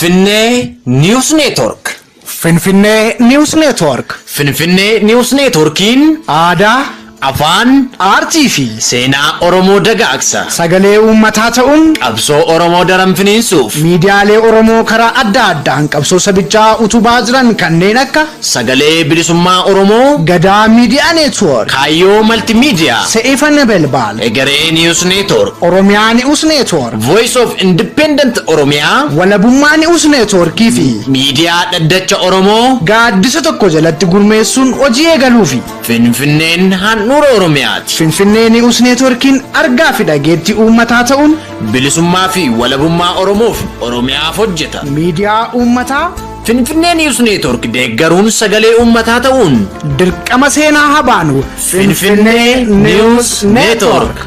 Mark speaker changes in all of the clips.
Speaker 1: Finfinnee News Network.
Speaker 2: Finfinnee News Network.
Speaker 1: Finfinnee News Networkiin
Speaker 2: Aadaa,
Speaker 1: afaan,
Speaker 2: aartii fi
Speaker 1: seenaa Oromoo dagaagsa.
Speaker 2: Sagalee uummataa ta'uun
Speaker 1: Qabsoo Oromoo daran finiinsuuf
Speaker 2: miidiyaalee Oromoo karaa adda addaan qabsoo sabichaa utubaa jiran kanneen akka
Speaker 1: Sagalee Bilisummaa Oromoo,
Speaker 2: Gadaa Miidiyaa Neetwoork,
Speaker 1: Kaayyoo Maltimiidiyaa,
Speaker 2: Se'ifa Nebelbaal,
Speaker 1: Egeree News Network,
Speaker 2: Oromiyaa Ni'uus Neetwoork,
Speaker 1: Voice of Independent Oromiyaa,
Speaker 2: Walabummaa Ni'uus Neetwoorkii fi
Speaker 1: Miidiyaa Dhaddacha Oromoo
Speaker 2: gaaddisa tokko jalatti gurmeessuun hojii eegaluufi.
Speaker 1: Finfinneen handhuura Oromiyaati.
Speaker 2: Finfinnee Ni'uus Neetwoorkiin argaa fi dhageettii uummataa ta'uun
Speaker 1: Bilisummaa fi walabummaa Oromoof Oromiyaaf hojjeta.
Speaker 2: Miidiyaa uummataa
Speaker 1: Finfinnee Ni'uus Neetwoork deeggaruun sagalee uummataa ta'uun
Speaker 2: dirqama seenaa haa baanu.
Speaker 1: Finfinnee Ni'uus Neetwoork.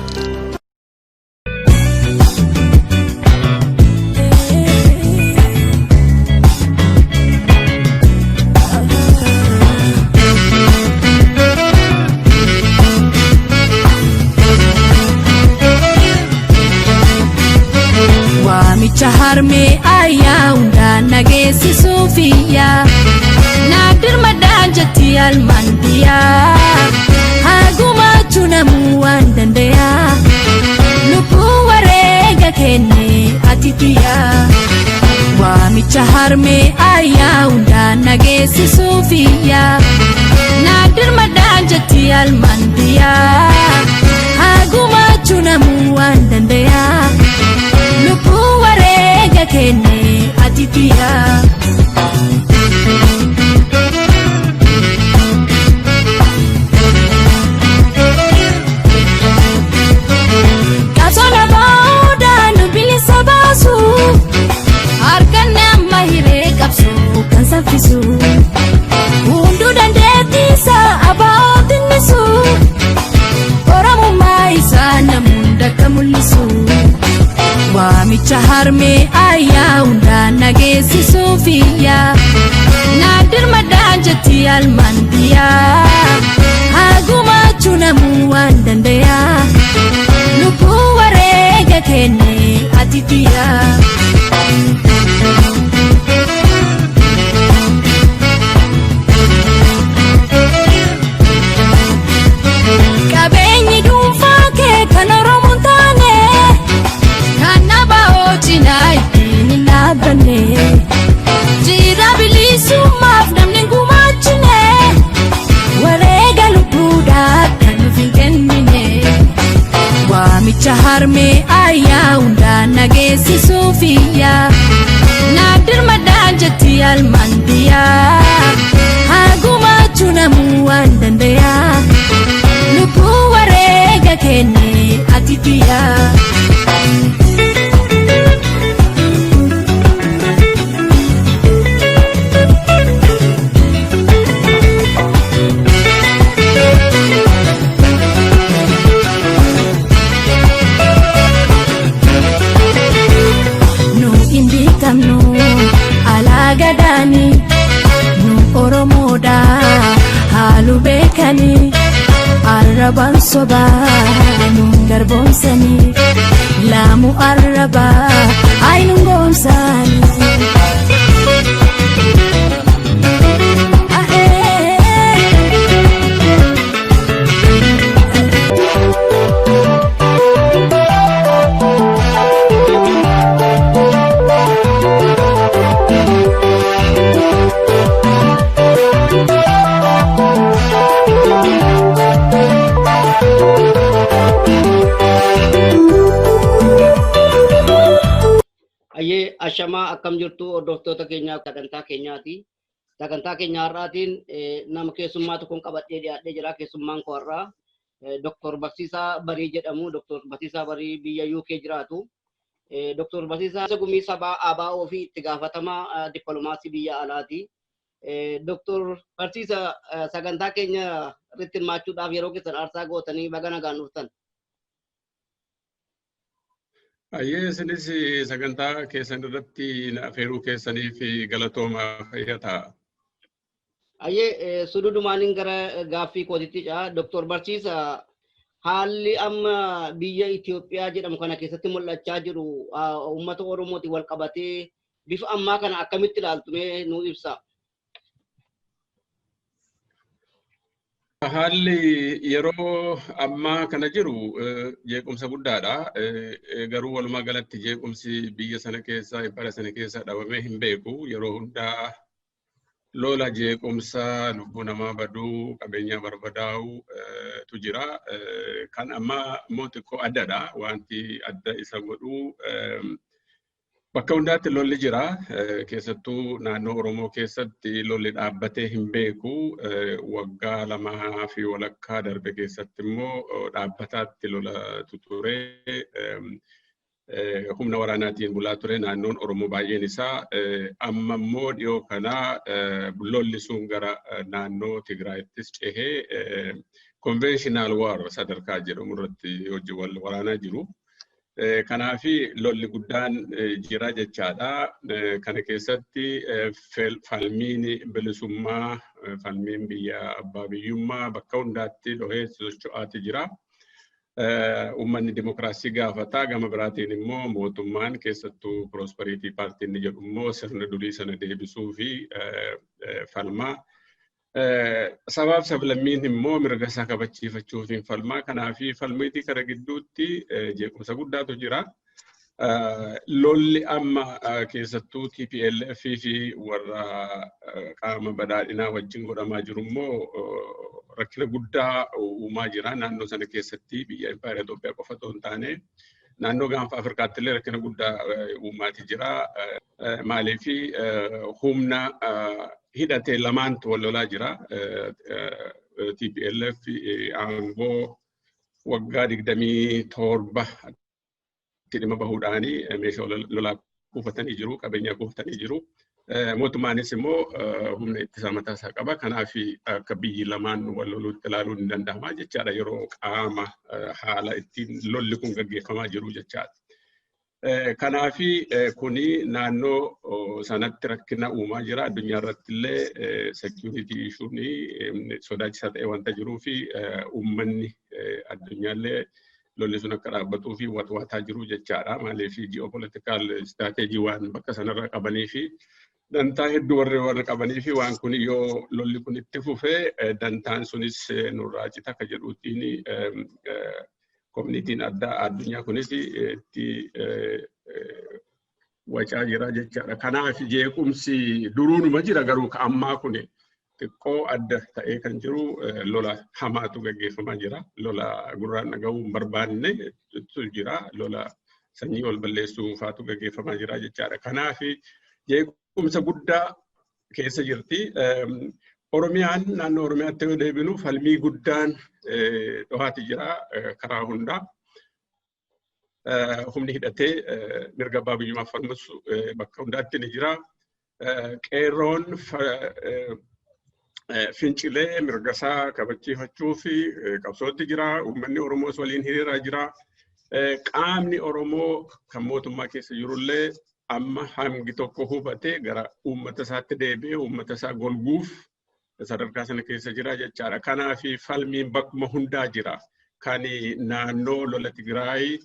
Speaker 3: Waamicha harmee ayyaa hundaan nageessisuufiyyaa. Naaf dirmadhaan jetti almaan biyyaa. Haa gumaachuu namuu waan dandayaa. Lubbuu wareega kenne ati biyyaa. Waamicha harmee ayyaa hundaan nageessisuufiyyaa. Naaf dirmadhaan jetti almaan biyyaa. Haa gumaachuu namuu waan dandayaa. Lubbuu wareega kenne ati biyyaa. Qabsoon abaa'oodhaan nu bilisa baasu. Harkaan amma hiree qabsoo kan saffisu. Hunduu dandeettii isaa abaa'oo tinnisu. Oromummaa isaa namni hunda akka mul'isu. Waamicha harmee ayyaa hundaan nageessisuufiyyaa. Naaf dirmadhaan jetti almaan biyyaa. Haa gumaachuu namuu waan dandayaa. Lubbuu wareega kenne ati biyyaa. Qabeenyi dhuunfaa kee kan Oromoon taane kan abaa'oo cinaa ittiin hin dhaabbanne. Jira bilisummaaf namni hin gumaachine wareega lubbuudhaa kan nuuf hin kennine. Waamicha harmee ayyaa hundaan nageessisuufiyyaa. Naaf dirmadhaan jetti almaan biyyaa. Haa gumaachuu namuu waan dandayaa. Lubbuu wareega kenne ati biyyaa. Nu hin bitamnu alaa gadaani nu Oromoodha haalu beekani arrabaan sobaa nu garboomsani laamu arrabaa ay nu goomsani.
Speaker 4: Ayyee ashamaa akkam jirtu hordoftoota keenyaa sagantaa keenyaati. Sagantaa keenya har'aatiin nama keessummaa tokkoon qabadhee dhiyaadhee jira. Keessummaan koo har'aa Dr. Barsiisaa Barii jedhamu. Dr. Barsiisaa Barii biyya UK jiraatu. Dr. Barsiisaa Gumii Sabaa ABO fi itti gaafatamaa dippiloomaasii biyya alaati. Dr. Barsiisa sagantaa keenya irratti hirmaachuudhaaf yeroo keessan aarsaa gootanii baga nagaan dhuftan.
Speaker 5: Ayyee isinis sagantaa keessan irratti na afeeruu keessaniif galatoomaa fayyaa ta'a.
Speaker 4: Ayyee sududumaaniin gara gaaffii kootitti ce'a. Dr. Barsiisa haalli amma biyya Itoophiyaa jedhamu kana keessatti mul'achaa jiru uummata Oromootiin wal qabatee Bifa ammaa kana akkamitti ilaaltu mee nuu ibsaa?
Speaker 5: Haalli yeroo ammaa kana jiru jeequmsa guddaadha. Garuu walumaa galatti jeequmsi biyya sana keessa, impaayera sana keessa dhabamee hin beeku. Yeroo hundaa lola, jeequmsa, lubbuu namaa baduu, qabeenya barbadaa'u tu jira. Kan ammaa immoo xiqqoo addadha. Wanti adda isa godhu bakka hundaatti lolli jira. Keessattuu naannoo Oromoo keessatti lolli dhaabbatee hin beeku. Waggaa 2.5 darbe keessatti immoo dhaabbataatti lolatu ture. Humna waraanaatiin bulaa ture naannoon Oromoo baay'een isaa. Amma immoo dhiyoo kana lolli sun gara naannoo Tigraayittis cehee conventional war sadarkaa jedhamu irratti hojii wal waraanaa jiru. Kanaafi lolli guddaan jira jechaadha. Kana keessatti falmiin bilisummaa, falmiin biyya abbaa biyyummaa bakka hundaatti dhohee socho'aati jira. Uummanni dimokiraasii gaafata. Gama biraatiin immoo mootummaan, keessattuu Prosperity Party inni jedhu immoo, sirna durii sana deebisuu fi falmaa. Sabaaf sablammiin immoo mirga isaa kabachiifachuuf hin falmaa. Kanaafi falmiitii kana gidduutti jeequmsa guddaatu jira. Lolli amma keessattuu TPLF fi warra qaama badhaadhinaa wajjin godhamaa jiru immoo rakkina guddaa uumaa jira. Naannoo sana keessatti biyya impaayera Itoophiyaa qofa otoo hin taane naannoo gaanfa Afrikaatti illee rakkina guddaa uumaati jira. Maaliif humna hidhatee lamaantu wal lolaa jira. TPLF aangoo waggaa 27 itti dhimma bahuudhaani meeshaa lolaa kuufatanii jiru, qabeenya kuufatanii jiru. Mootummaanis immoo humna ittisaa mataa isaa qaba. Kanaaf akka biyyi lamaan wal loluutti ilaaluun hin danda'ama jechaadha yeroo qaama haala ittiin lolli kun gaggeeffamaa jiru jechaadha. Kanaafi kuni naannoo sanatti rakkina uumaa jira. Addunyaa irratti illee security issue'n sodaachisaa ta'e wanta jiruu fi uummanni addunyaallee lolli sun akka dhaabbatuu fi watwaataa jiru jechaadha. Maaliif geopolitical strategy waan bakka sanarra qabanii fi dantaa hedduu warri qabanii fi waan kun yoo lolli kun itti fufee dantaan sunis nurraa cita akka jedhuutiin communityn addaa addunyaa kunis itti wacaa jira jechaadha. Kanaaf jeequmsi duruunuma jira, garuu ka ammaa kun xiqqoo adda ta'ee kan jiru lola hamaatu gaggeeffamaa jira. Lola gurraan dhaga'uu hin barbaanne jira. Lola sanyii wal balleessuu faatu gaggeeffamaa jira jechaadha. Kanaaf jeequmsa guddaa keessa jirti. Oromiyaan, naannoo Oromiyaatti yoo deebinu, falmii guddaan dhohaati jira karaa hundaa. Humni hidhatee mirga abbaa biyyummaa falmus bakka hundaatti ni jira. Qeerroon fincilee mirga isaa kabachiifachuu fi qabsootti jira. Uummanni Oromoos waliin hiriiraa jira. Qaamni Oromoo kan mootummaa keessa jirullee amma hangi tokko hubatee gara uummata isaatti deebi'ee uummata isaa golguuf sadarkaa sana keessa jira jechaadha. Kanaaf falmiin bakkuma hundaa jira. Kan naannoo lola Tigraay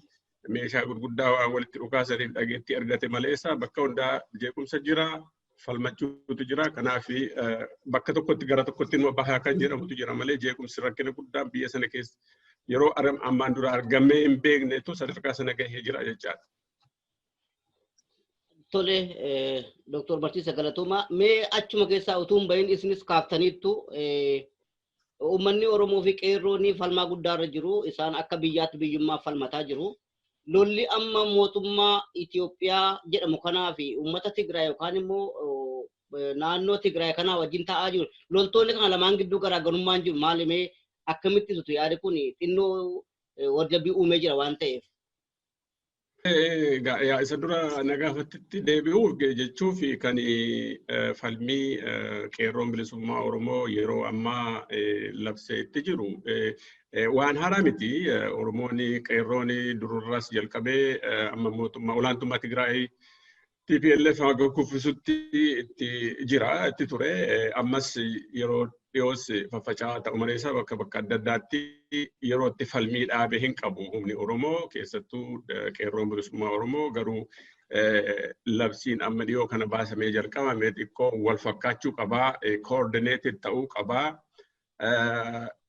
Speaker 5: meeshaa gurguddaa waan walitti dhukaasaniif dhageettii argate maleessa bakka hundaa jeequmsa jira, falmachuutu jira. Kanaaf bakka tokkotti gara tokkotti numa bahaa kan jedhamutu jira malee jeequmsi rakkina guddaan biyya sana keessa yeroo ammaan dura argamee hin beeknetu sadarkaa sana gahee jira jechaadha.
Speaker 4: Tole, Dooktor Barsiisa, galatoomaa. Mee achuma keessaa utuu hin bahin isinis kaaftaniittu, uummanni Oromoo fi qeerroon falmaa guddaarra jiru. Isaan akka biyyaatti biyyummaa falmataa jiru. Lolli amma mootummaa Itoophiyaa jedhamu kanaa fi uummata Tigraay yookaan immoo naannoo Tigraay kanaa wajjin ta'aa jiru. Loltoonni kana lamaan gidduu garaagarummaan jiru maali? Mee akkamitti ibsitu? Yaadi kun xinnoo waldhabbii uumee jira waan ta'eef.
Speaker 5: Isa dura na gaafattitti deebi'uuf jechuuf, kan falmii qeerroon bilisummaa Oromoo yeroo ammaa labsee itti jiru waan haaraa miti. Oromoon qeerroon dururraas jalqabee amma mootummaa olaantummaa Tigraay TPLF haga kuffisutti itti jira, itti ture. Ammas yeroo Dhiyoos faffaca'aa ta'u malee isaa bakka bakka adda addaatti yeroo itti falmii dhaabe hin qabu humni Oromoo, keessattuu qeerroon bilisummaa Oromoo. Garuu labsiin amma dhiyoo kana baasamee jalqabame xiqqoo wal fakkaachuu qabaa, coordinated ta'uu qabaa,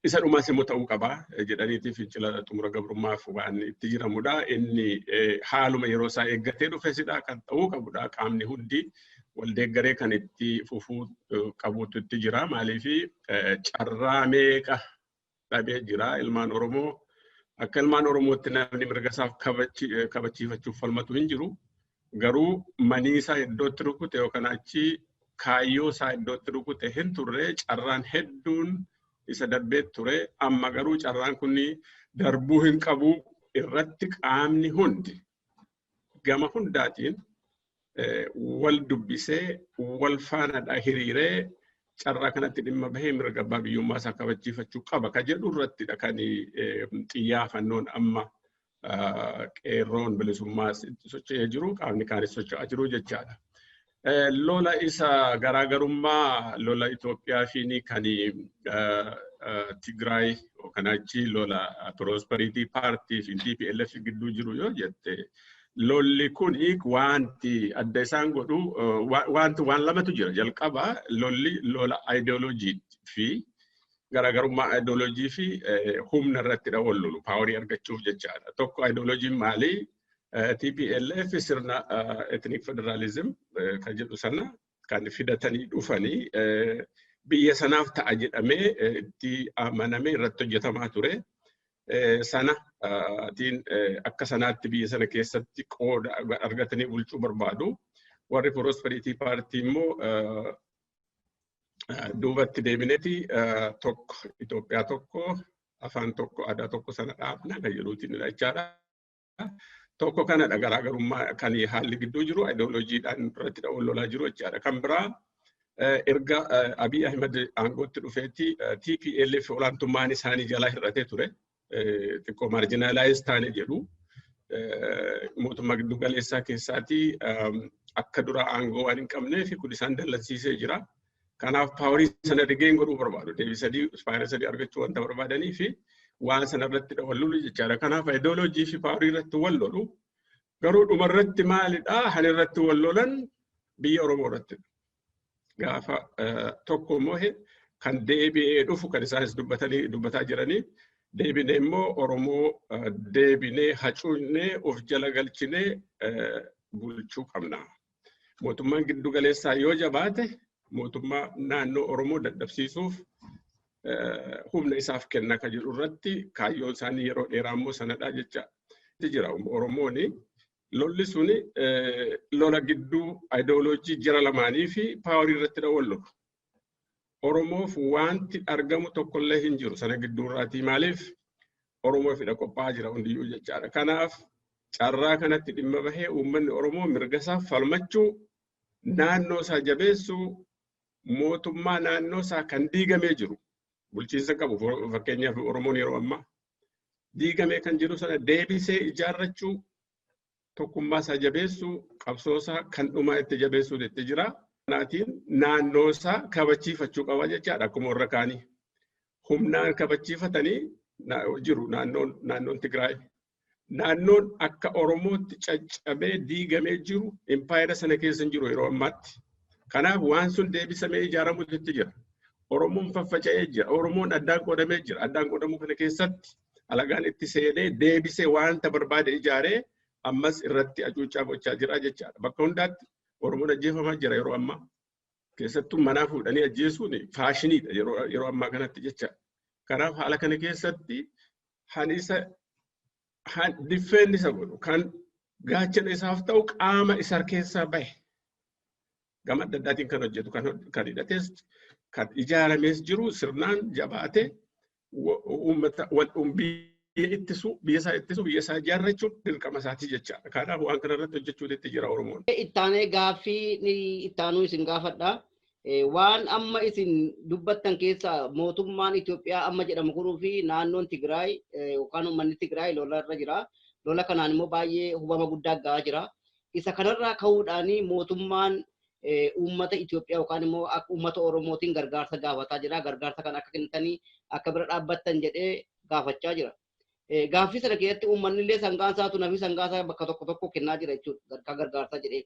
Speaker 5: isa dhumaas immoo ta'uu qabaa jedhaniiti fincila xumura gabrummaaf waan itti jiramudha. Inni haaluma yeroo isaa eeggatee dhufesidha kan ta'uu qabudha. Qaamni hundi wal deeggaree kan itti fufuu qabuutu itti jira. Maaliif carraa meeqa dhabee jira ilmaan Oromoo? Akka ilmaan Oromootti namni mirga isaaf kabachiifachuuf falmatu hin jiru. Garuu manii isaa iddootti rukute yookaan achi kaayyoo isaa iddootti rukute hin turre, carraan hedduun isa darbee ture. Amma garuu carraan kun darbuu hin qabu, irratti qaamni hundi gama hundaatiin wal dubbisee, wal faana hiriiree, carraa kanatti dhimma bahee mirga abbaa biyyummaa isaa kabachiifachuu qaba ka jedhu irrattidha kan xiyyaafannoon amma qeerroon bilisummaa socho'ee jiru, qaamni kaanis socho'aa jiru jechaadha. Lola isa garaagarummaa lola Itoophiyaa fi kan Tigraay yookaan achi lola Prosperity Party fi TPLF gidduu jiru yoo jette, lolli kun wanti adda isaan godhu wanti waan lamatu jira. Jalqaba lolli lola ideoloojii fi garaagarummaa ideoloojii fi humna irrattidha wal lolu, power argachuuf jechaadha. Tokko ideoloojiin maali? TPLF sirna ethnic federalism kan jedhu sana kan fidatanii dhufanii, biyya sanaaf ta'a jedhamee itti amanamee irratti hojjetamaa ture. Sana tiin akka sanaatti biyya sana keessatti qooda argatanii bulchuu barbaadu. Warri Prosperity Party immoo duubatti deebineeti tokko Itoophiyaa tokko, afaan tokko, aadaa tokko sana dhaabna kan jedhuutiin jechaadha. Tokko kanadha garaagarummaa kan haalli gidduu jiru, ideoloojiidhaan irratti wal lolaa jiru jechaadha. Kan biraa erga Abiy Ahmed aangootti dhufeetti TPLF olaantummaan isaanii jalaa hir'atee ture. Xiqqoo marginalize taane jedhu. Mootummaa giddu galeessaa keessaatii akka dura aangoo waan hin qabneef kun isaan dallansiisee jira. Kanaaf power sana regain godhuu barbaadu. Deebisanii power sadii argachuu wanta barbaadanii fi waan sana irratti wal lolu jechaadha. Kanaaf ideoloojii fi power irratti wal lolu. Garuu dhumarratti maalidhaa? Han irratti wal lolan biyya Oromoo irratti. Gaafa tokko mohe kan deebi'ee dhufu, kan isaanis dubbatanii dubbataa jiranii, deebinee immoo Oromoo deebinee hacuucnee of jala galchinee bulchuu qabna. Mootummaan giddu galeessaa yoo jabaate mootummaa naannoo Oromoo dadhabsiisuuf humna isaaf kenna kan jedhu irratti kaayyoon isaanii yeroo dheeraa immoo sanadha jecha jira. Oromooni lolli suni lola gidduu ideoloojii jara lamaanii fi power irratti wal lolu. Oromoof wanti argamu tokkollee hin jiru sana gidduurraatii, maaliif Oromoofidha qophaa'aa jira hundiyyuu jechaadha. Kanaaf carraa kanatti dhimma bahee uummanni Oromoo mirga isaa falmachuu, naannoo isaa jabeessuu, mootummaa naannoo isaa kan diigamee jiru, bulchiinsa qabu, fakkeenyaaf Oromoon yeroo ammaa diigamee kan jiru sana deebisee ijaarrachuu, tokkummaa isaa jabeessuu, qabsoo isaa kan dhumaa itti jabeessuu itti jira. Kanaatiin naannoo isaa kabachiifachuu qaba jechaadha akkuma warra kaanii. Humnaan kabachiifatanii jiru naannoon Tigraay. Naannoon akka Oromootti caccabee diigamee jiru impaayera sana keessa hin jiru yeroo ammaatti. Kanaaf waan sun deebisamee ijaaramutu itti jira. Oromoon faffaca'ee jira. Oromoon addaan qoodamee jira. Addaan qoodamuu kana keessatti alagaan itti seenee deebisee wanta barbaade ijaaree ammas irratti hacuuccaa gochaa jira jechaadha. Bakka hundaatti Oromoon ajjeefamaa jira yeroo ammaa. Keessattuu manaa fuudhanii ajjeesuun faashiniidha yeroo ammaa kanatti jecha. Kanaaf haala kana keessatti han isa defend isa godhu, kan gaachana isaaf ta'u, qaama isa keessaa bahe gama adda addaatiin kan hojjetu, kan hidhates kan ijaaramees jiru, sirnaan jabaate uummata biyya ittisu, biyya isaa ittisu, biyya isaa ijaarrachuun dirqama isaatii jechaadha. Kanaaf waan kana irratti hojjechuutu itti jira Oromoon.
Speaker 4: Ittaanee gaaffii ittaanuu isin gaafadha. Waan amma isin dubbattan keessa mootummaan Itoophiyaa amma jedhamu kunuu fi naannoon Tigraay yookaan uummanni Tigraay lola irra jira. Lola kanaan immoo baay'ee hubama guddaa gahaa jira. Isa kanarraa ka'uudhaan mootummaan Uummata Itoophiyaa yookaan immoo akka uummata Oromootiin gargaarsa gaafataa jira. Gargaarsa kan akka kennitanii akka bira dhaabbattan jedhee gaafachaa jira. Gaaffii sana keessatti uummanni illee sangaan isaatu nafi sangaa isaa bakka tokko tokko kennaa jira jechuudha. Akka gargaarsaa jedhee.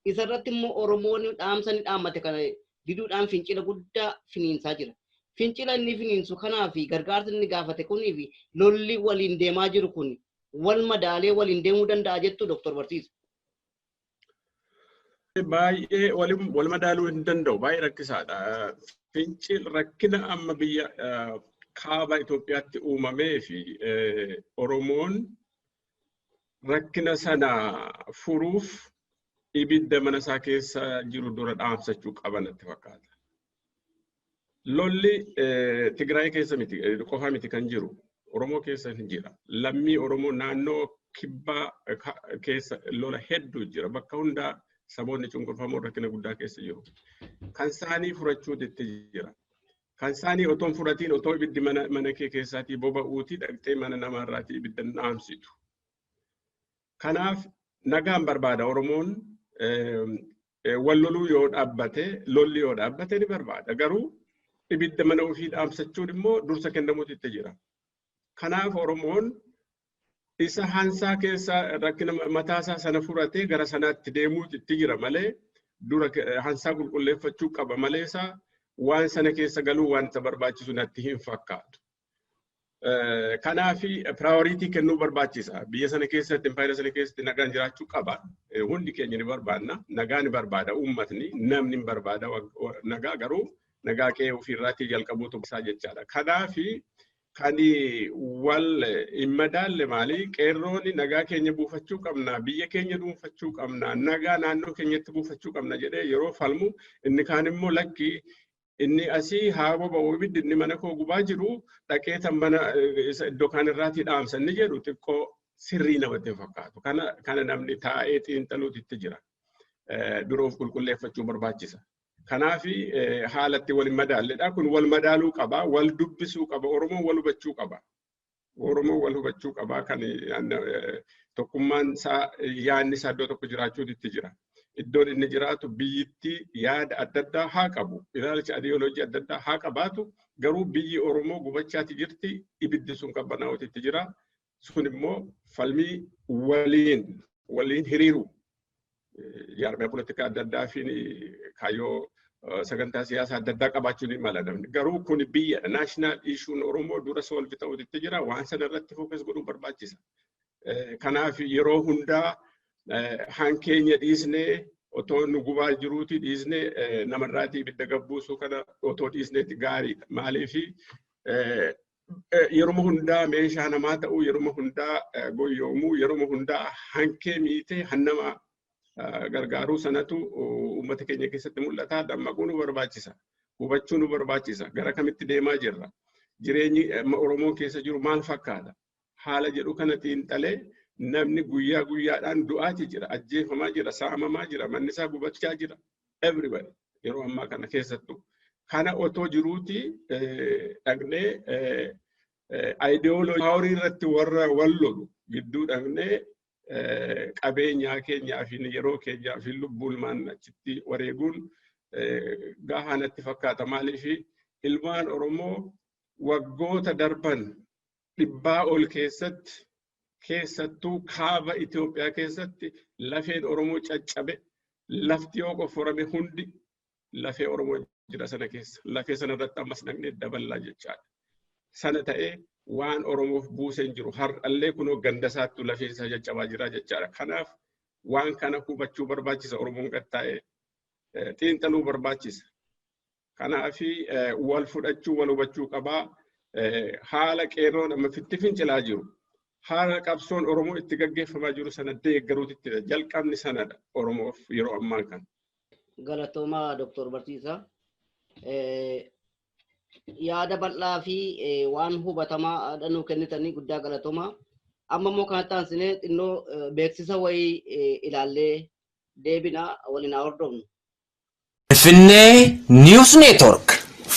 Speaker 4: Isa irratti immoo Oromoon dhaamsa inni dhaammate kana diduudhaan fincila guddaa finiinsaa jira. Fincila inni finiinsu kanaa fi gargaarsa inni gaafate kunii fi lolli waliin deemaa jiru kun wal madaalee waliin deemuu danda'a jettu, Dr. Barsiisa?
Speaker 5: Baay'ee wal madaaluu hin danda'u. Baay'ee rakkisaadha. Fincil rakkina amma biyya kaaba Itoophiyaatti uumamee fi Oromoon rakkina sana furuuf ibidda mana isaa keessa jiru dura dhaamsachuu qaba natti fakkaata. Lolli Tigraay keessa miti qofa miti kan jiru. Oromoo keessa hin jira. Lammii Oromoo naannoo kibbaa keessa lola hedduu jira. Bakka hundaa saboonni cunqurfamoo rakkina guddaa keessa jiru. Kan isaanii furachuutu itti jira. Kan isaanii otoo hin furatiin, otoo ibiddi mana kee keessaatii boba'uutii dhaqxee mana namaarraatii ibidda hin dhaamsitu. Kanaaf nagaan barbaada Oromoon. Wal loluu yoo dhaabbate, lolli yoo dhaabbate ni barbaada. Garuu ibidda mana ofii dhaamsachuun immoo dursa kennamuutu itti jira. Kanaaf Oromoon isa hansaa keessa rakkina mataasaa sana furatee gara sanaatti deemuutu itti jira malee, dura hansaa qulqulleeffachuu qaba malee isaa waan sana keessa galuu wanta barbaachisu natti hin fakkaatu. Kanaaf priority kennuu barbaachisa. Biyya sana keessatti, impaayera sana keessatti nagaan jiraachuu qaba. Hundi keenya ni barbaanna. Nagaa ni barbaada uummatni, namni ni barbaada nagaa, garuu nagaa qe'ee ofiirraatii jalqabuutu isaa jechaadha. Kanaafi kan wal hin madaalle maali? Qeerroon nagaa keenya buufachuu qabna, biyya keenya dhuunfachuu qabna, nagaa naannoo keenyatti buufachuu qabna jedhee yeroo falmu, inni kaan immoo lakki, inni asii haa boba'u, ibiddi inni mana koo gubaa jiru dhaqee tan mana isa iddoo kaan irraatii dhaamsa inni jedhu xiqqoo sirrii namatti hin fakkaatu. Kana namni taa'ee xiinxaluutu itti jira. Dura of qulqulleeffachuu barbaachisa. Kanaaf haalatti wal hin madaalledha. Kun wal madaaluu qaba, wal dubbisuu qaba, Oromoon wal hubachuu qaba. Oromoon wal hubachuu qaba. Kan tokkummaan isaa, yaadni isaa iddoo tokko jiraachuutu itti jira. Iddoon inni jiraatu biyyittii yaada adda addaa haa qabu. Ilaalcha ideology adda addaa haa qabaatu. Garuu biyyi Oromoo gubachaati jirti. Ibiddi sun qabbanaa'uutu itti jira. Sun immoo falmii waliin hiriiru. Jaarmiyaa poolitikaa adda addaa fi kaayyoo sagantaa siyaasaa adda addaa qabaachuu ni mala namni. Garuu kun biyya national issueun Oromoo dura solve ta'uutu itti jira. Waan sana irratti focus godhuu barbaachisa. Kanaaf yeroo hundaa hankeenya dhiisnee, otoo nu gubaa jiruuti dhiisnee, namarraatii ibidda gabbuusuu kana otoo dhiisneeti gaariidha. Maaliifi yeroo hundaa meeshaa namaa ta'uu, yeroo hundaa goyyoomuu, yeroo hundaa hankee miitee hannama gargaaruu sanatu uummata keenya keessatti mul'ata. Dammaquu nu barbaachisa. Hubachuu nu barbaachisa. Gara kamitti deemaa jirra? Jireenyi Oromoon keessa jiru maal fakkaata? Haala jedhu kana xiinxalee namni guyyaa guyyaadhaan du'aati jira, ajjeefamaa jira, saamamaa jira, manni isaa gubachaa jira. Everybody yeroo ammaa kana keessattuu. Kana otoo jiruuti dhaqnee ideology power irratti warra wal lolu gidduu dhaqnee qabeenyaa keenyaa fi yeroo keenyaa fi lubbuu ilmaan achitti wareeguun gahaa natti fakkaata. Maaliif ilmaan Oromoo waggoota darban 100 ol keessatti, keessattuu kaaba Itoophiyaa keessatti, lafeen Oromoo caccabe, lafti yoo qofforame hundi lafee Oromoo jira sana keessa. Lafee sana irratti ammas dhaqnee daballaa jechaadha. Sana ta'ee waan Oromoof buusee hin jiru. Har'allee kunoo ganda isaattuu lafeen isaa caccabaa jira jechaadha. Kanaaf waan kana hubachuu barbaachisa, Oromoon gattaa'ee xiinxaluu barbaachisa. Kanaaf wal fudhachuu, wal hubachuu qabaa. Haala qeerroon amma fitti fincilaa jiru, haala qabsoon Oromoo itti gaggeeffamaa jiru sana deeggaruutu itti jalqabni sanadha Oromoof yeroo ammaa kana.
Speaker 4: Galatoomaa, Dooktor Barsiisaa. Yaada bal'aa fi waan hubatamaa nuu kennitanii guddaa galatoomaa. Amma immoo kanatti aansinee xinnoo beeksisa wayii ilaallee deebina, waliin haa hordofnu.
Speaker 1: Finfinnee News Network.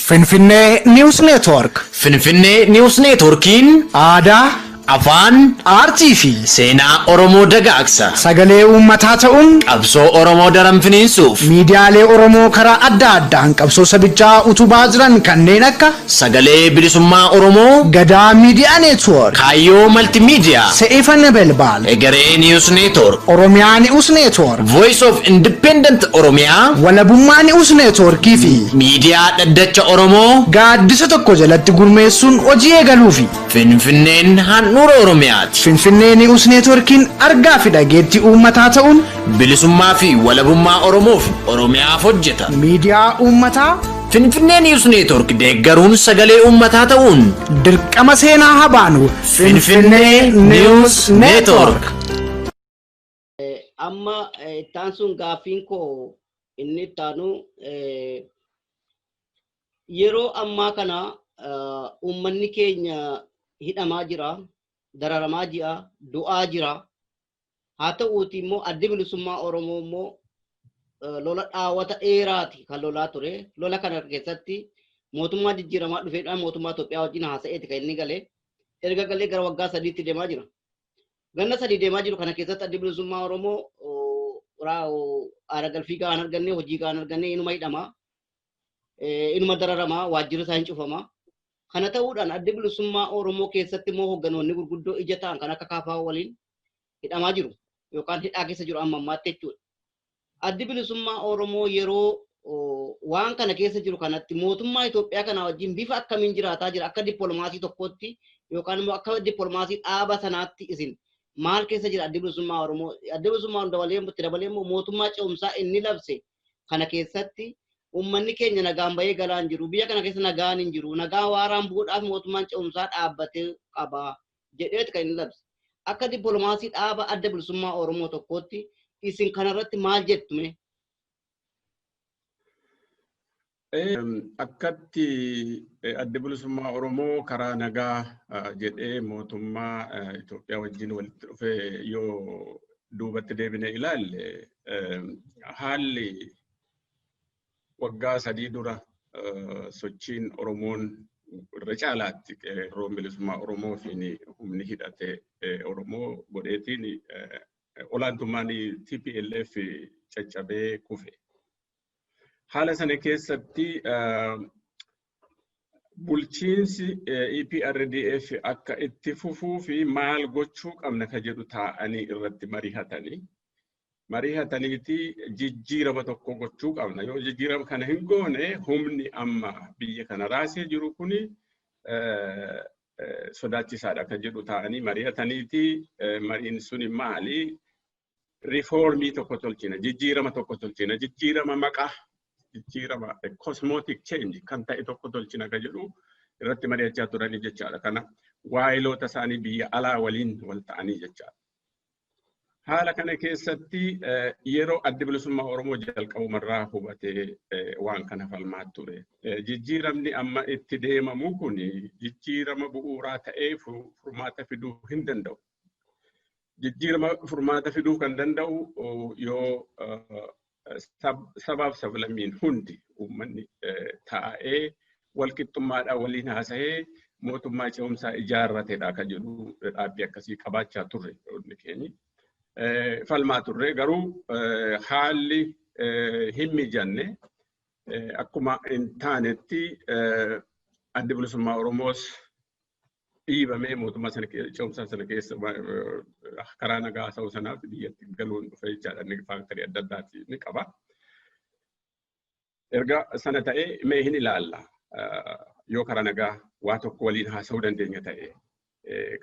Speaker 2: Finfinnee News Network.
Speaker 1: Finfinnee News Networkiin
Speaker 2: aadaa,
Speaker 1: Afaan,
Speaker 2: aartii fi
Speaker 1: seenaa Oromoo dagaagsa.
Speaker 2: Sagalee uummataa ta'uun
Speaker 1: qabsoo Oromoo daran finiinsuuf
Speaker 2: miidiyaalee Oromoo karaa adda addaan qabsoo sabichaa utubaa jiran kanneen akka
Speaker 1: Sagalee Bilisummaa Oromoo,
Speaker 2: Gadaa Miidiyaa Neetwoork,
Speaker 1: Kaayyoo Maltimiidiyaa,
Speaker 2: Se'ifa Nebelbaal,
Speaker 1: Egeree News Network,
Speaker 2: Oromiyaa Ni'us Neetwoork,
Speaker 1: Voice of Independent Oromiyaa,
Speaker 2: Walabummaa Ni'us Neetwoorkii fi
Speaker 1: Miidiyaa Dhaddacha Oromoo
Speaker 2: gaaddisa tokko jalatti gurmeessuun hojii eegaluufi.
Speaker 1: Finfinneen handhuura Oromiyaati.
Speaker 2: Finfinnee Ni'us Neetwoorkiin argaa fi dhageettii uummataa ta'uun
Speaker 1: bilisummaa fi walabummaa Oromoof Oromiyaaf hojjeta.
Speaker 2: Miidiyaa uummataa
Speaker 1: Finfinnee News Network deeggaruun sagalee uummataa ta'uun
Speaker 2: dirqama seenaa haa baanu.
Speaker 1: Finfinnee News Network.
Speaker 4: Amma ittaan sun gaaffiin koo inni ittaanu, yeroo ammaa kana uummanni keenya hidhamaa jira, dararamaa jira, du'aa jira. Haa ta'uuti immoo Addi Bilisummaa Oromoo immoo lola dhaawata dheeraati kan lolaa ture. Lola kana keessatti mootummaa jijjiiramaa dhufeedhaan mootummaa Itoophiyaa wajjin haasa'eeti kan inni galee. Erga galee gara waggaa 3tti deemaa jira. Ganna 3 deemaa jiru kana keessatti Addi Bilisummaa Oromoo aara galfii gahaan arganne, hojii gahaan arganne, inuma hidhamaa, inuma dararamaa, waajjirri isaa hin cufamaa. Kana ta'uudhaan Addi Bilisummaa Oromoo keessatti immoo hoogganoonni gurguddoo ija ta'an kan akka KFO waliin hidhamaa jiru yookaan hidhaa keessa jiru amma ammaatti jechuudha. Addi Bilisummaa Oromoo yeroo waan kana keessa jiru kanatti mootummaa Itoophiyaa kana wajjin bifa akkamiin jiraataa jira? Akka dippiloomaasii tokkootti yookaan immoo akka dippiloomaasii dhaaba sanaatti isin maal keessa jira Addi Bilisummaa Oromoo? Addi Bilisummaa Oromoo dabalee itti dabalee immoo mootummaa ce'umsaa inni labse kana keessatti uummanni keenya nagaan bahee galaa hin jiru. Biyya kana keessa nagaan hin jiru. Nagaa waaraan bu'uudhaaf mootummaan ce'umsaa dhaabbatee qaba jedheeti kan inni labse. Akka dippiloomaasii dhaaba Adda Bilisummaa Oromoo tokkootti isin kanarratti maal jettume?
Speaker 5: Akkatti Adda Bilisummaa Oromoo karaa nagaa jedhee mootummaa Itoophiyaa wajjin walitti dhufee yoo duubatti deebinee ilaalle, haalli waggaa 3 dura sochiin Oromoon irra caalaatti qeerroon bilisummaa Oromoo fi humni hidhate Oromoo godheetiin olaantummaan TPLF caccabee kufe. Haala sana keessatti bulchiinsi EPRDF akka itti fufuu fi maal gochuu qabna ka jedhu taa'anii irratti mari'atanii. Mari'ataniiti jijjiirama tokko gochuu qabna. Yoo jijjiirama kana hin goone, humni amma biyya kana raasee jiru kuni sodaachisaadha kan jedhu taa'anii mari'ataniiti. Mariin suni maali? Riifoormii tokko tolchina, jijjiirama tokko tolchina, jijjiirama maqaa, jijjiirama cosmetic change kan ta'e tokko tolchina kan jedhu irratti mari'achaa turanii jechaadha. Kana waayiloota isaanii biyya alaa waliin wal ta'anii jechaadha. Haala kana keessatti yeroo Addi Bilisummaa Oromoo jalqabumarraa hubatee waan kana falmaa ture. Jijjiiramni amma itti deemamu kun jijjiirama bu'uuraa ta'ee furmaata fiduu hin danda'u. Jijjiirama furmaata fiduu kan danda'u yoo sabaaf sablammiin hundi, uummanni taa'ee walqixxummaadhaan waliin haasa'ee mootummaa ce'umsaa ijaarratedha kan jedhu dhaabbii akkasii qabaachaa turre hundi keenya. Falmaa turre, garuu haalli hin mijanne. Akkuma hin taanetti Addi Bilisummaa Oromoos dhiibamee mootummaa sana ce'umsaa sana keessa karaa nagaa haasa'uu sanaaf biyyatti galuun dhufe jechaadha. Inni factorii adda addaati ni qaba. Erga sana ta'ee mee hin ilaalla, yoo karaa nagaa waa tokko waliin haasa'uu dandeenya ta'e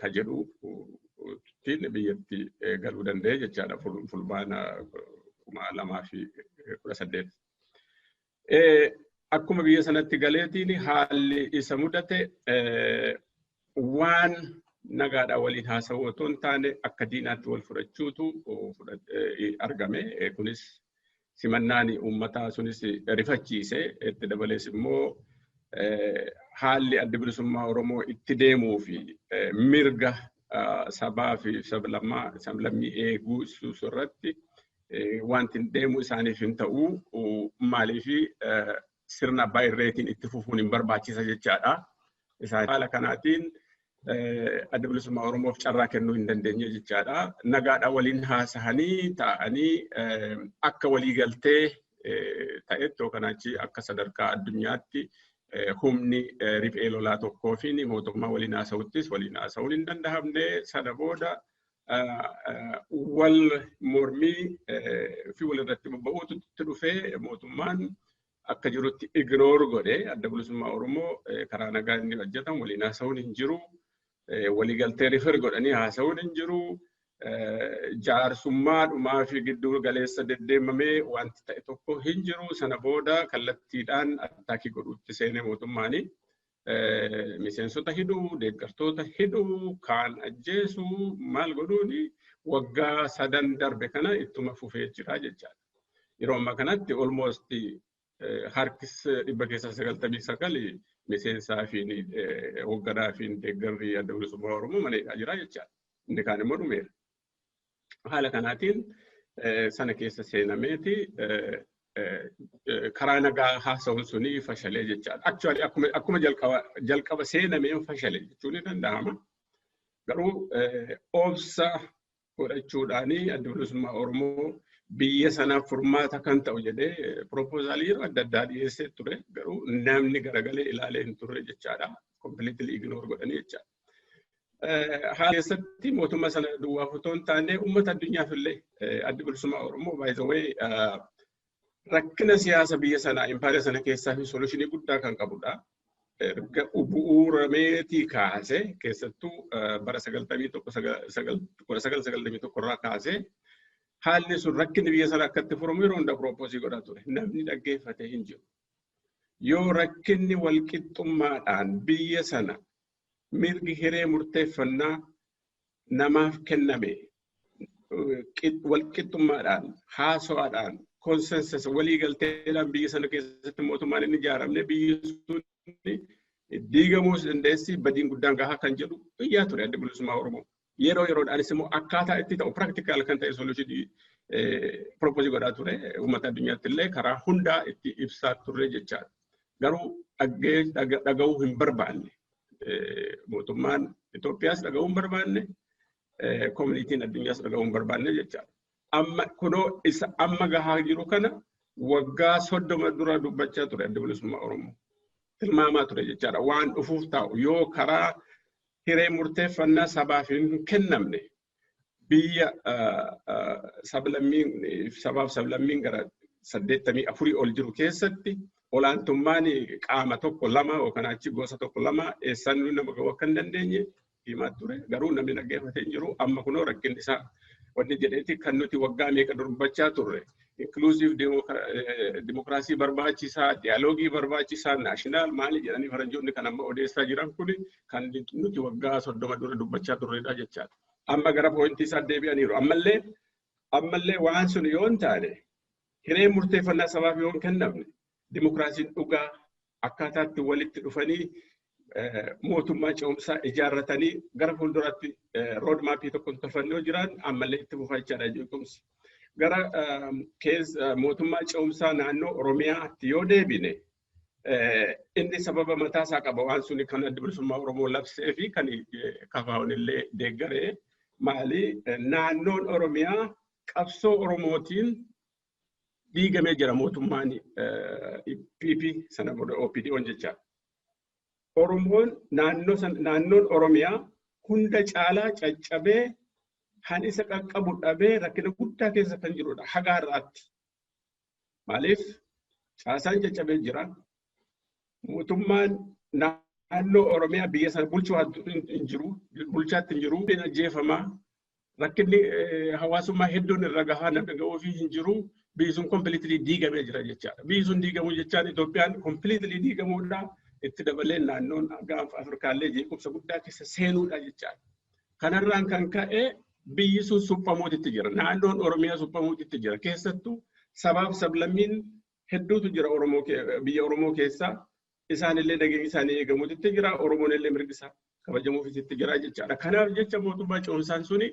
Speaker 5: ka jedhu biyyatti galuu danda'e jechaadha Fulbaana 2018. Akkuma biyya sanatti galeetiin haalli isa mudate waan nagaadhaan waliin haasa'uu otoo hin taane akka diinaatti wal fudhachuutu argame. Kunis simannaan uummataa sunis rifachiise. Itti dabalees immoo haalli Adda Bilisummaa Oromoo itti deemuu fi mirga sabaa fi sablammii eeguu irratti wanti deemu isaaniif hin ta'u, maaliif sirna abbaa irreetiin itti fufuun hin barbaachisa jechaadha. Isaan haala kanaatiin Adda Bilisummaa Oromoof carraa kennuu hin dandeenye jechaadha. Nagaadhaan waliin haasa'anii taa'anii akka walii galtee ta'etti yookaan achi akka sadarkaa addunyaatti humni riphee lolaa tokkoo fi mootummaa waliin haasa'uttis waliin haasa'uun hin danda'amne. Sana booda wal mormii fi walirratti bobba'uutu itti dhufee, mootummaan akka jirutti ignore godhe. Adda Bilisummaa Oromoo karaa nagaa inni hojjetan waliin haasa'uun hin jiru. Waliigaltee refer godhanii haasa'uun hin jiru. Jaarsummaa dhumaa fi gidduu galeessa deddeemamee wanti ta'e tokko hin jiru. Sana booda kallattiidhaan attack godhuutti seenee mootummaani. Miseensota hidhuu, deeggartoota hidhuu, kaan ajjeesuu, maal godhuuni waggaa 3 darbe kana ittuma fufee jira jechaadha. Yeroo ammaa kanatti almost harkis 99% miseensaa fi hoogganaa fi deeggarri Adda Bilisummaa Oromoo mana hidhaa jira jechaadha. Inni kaan immoo dhumeera. Haala kanaatiin sana keessa seenameeti karaa nagaa haasa'uun suni fashalee jechaadha. Actually, akkuma jalqaba seenameen fashale jechuun ni danda'ama. Garuu obsa godhachuudhaani Adda Bilisummaa Oromoo biyya sanaaf furmaata kan ta'u jedhee proposal yeroo adda addaa dhiyeessee ture. Garuu namni garagalee ilaalee hin turre jechaadha. Completely ignore godhanii jechaadha. Haala keessatti mootummaa sana duwwaaf otoo hin taane uummata addunyaaf illee Addi Bilisummaa Oromoo, by the way, rakkina siyaasa biyya sanaa, impaayera sana keessaa fi solution guddaa kan qabudha. Erga bu'uurameetii kaasee, keessattuu bara 1991 irraa kaasee, haalli sun rakkinni biyya sana akkatti furamu yeroo hunda propose godhaa ture. Namni dhaggeeffatee hin jiru. Yoo rakkinni walqixxummaadhaan biyya sana mirgi hiree murteeffannaa namaaf kenname, walqixxummaadhaan, haasawaadhaan, consensus waliigalteedhaan biyya sana keessatti mootummaan inni ijaaramne, biyyi sun diigamuus dandeessi, badiin guddaan gahaa kan jedhu biyyaa ture Adda Bilisummaa Oromoo. Yeroo yeroodhaanis immoo akkaataa itti ta'u practical kan ta'e solution propose godhaa ture. Uummata addunyaatti illee karaa hundaa itti ibsaa turre jechaadha. Garuu dhaga'uu hin barbaanne. Mootummaan Itoophiyaas dhaga'uu hin barbaanne. Communityn addunyaas dhaga'uu hin barbaanne jechaadha. Amma kunoo isa amma gahaa jiru kana waggaa 30 dura dubbachaa ture Adda Bilisummaa Oromoo. Tilmaamaa ture jechaadha. Waan dhufuuf taa'u yoo karaa hiree murteeffannaa sabaaf hin kennamne, biyya sablammiin, sabaaf sablammiin gara 84 ol jiru keessatti olaantummaan qaama tokko lama yookaan achi gosa tokko lama eessaan nama ga'uu akka hin dandeenye himaa ture. Garuu namni dhaggeeffatee hin jiru. Amma kunoo rakkinni isaa wanni jedheeti kan nuti waggaa meeqa dubbachaa turre. Inclusive dimokiraasii barbaachisaa, dialogue barbaachisaa, national maali jedhanii faranjoonni kan amma odeessaa jiran kuni kan nuti waggaa 30 dura dubbachaa turredha jechaadha. Amma gara point isaa deebi'aniiru. Ammallee waan sun yoo hin taane, hiree murteeffannaa sabaaf yoo hin kennamne, dimokiraasiin dhugaa akkaataatti walitti dhufanii mootummaa ce'umsaa ijaarratanii gara fuulduraatti road map tokko tolfannee yoo jiran, ammallee itti fufaa jechaadha jeequmsi. Gara keessa mootummaa ce'umsaa naannoo Oromiyaatti yoo deebine, inni sababa mataa isaa qaba. Waan suni kan Adda Bilisummaa Oromoo labsee fi kan KFO'n illee deeggaree maali? Naannoon Oromiyaa qabsoo Oromootiin diigamee jira, mootummaan PP sana booda OPDO'n jecha. Oromoon naannoo naannoon Oromiyaa hunda caalaa caccabee, han isa qaqqabu dhabee, rakkina guddaa keessa kan jirudha haga har'aatti. Maaliif? Caasaan caccabee jira. Mootummaan naannoo Oromiyaa biyya sana bulchuu hin jiru, bulchaatti hin jiru, ajjeefamaa. Rakkinni hawaasummaa hedduun irra gahaa, namni ga'uufii hin jiru. Biyyi sun completely diigamee jira jechaadha. Biyyi sun diigamuu jechaan Itoophiyaan completely diigamuudha. Itti dabalee naannoon Gaanfa Afrikaallee jeequmsa guddaa keessa seenuudha jechaadha. Kanarraan kan ka'e biyyi sun suphamuutitti jira. Naannoon Oromiyaa suphamuutitti jira. Keessattuu sabaaf sablammiin hedduutu jira Oromoo biyya Oromoo keessa. Isaanillee nageenyi isaanii eegamuutitti jira. Oromoon illee mirgi isaa kabajamuufitti jira jechaadha. Kanaaf jecha mootummaa ce'umsaan suni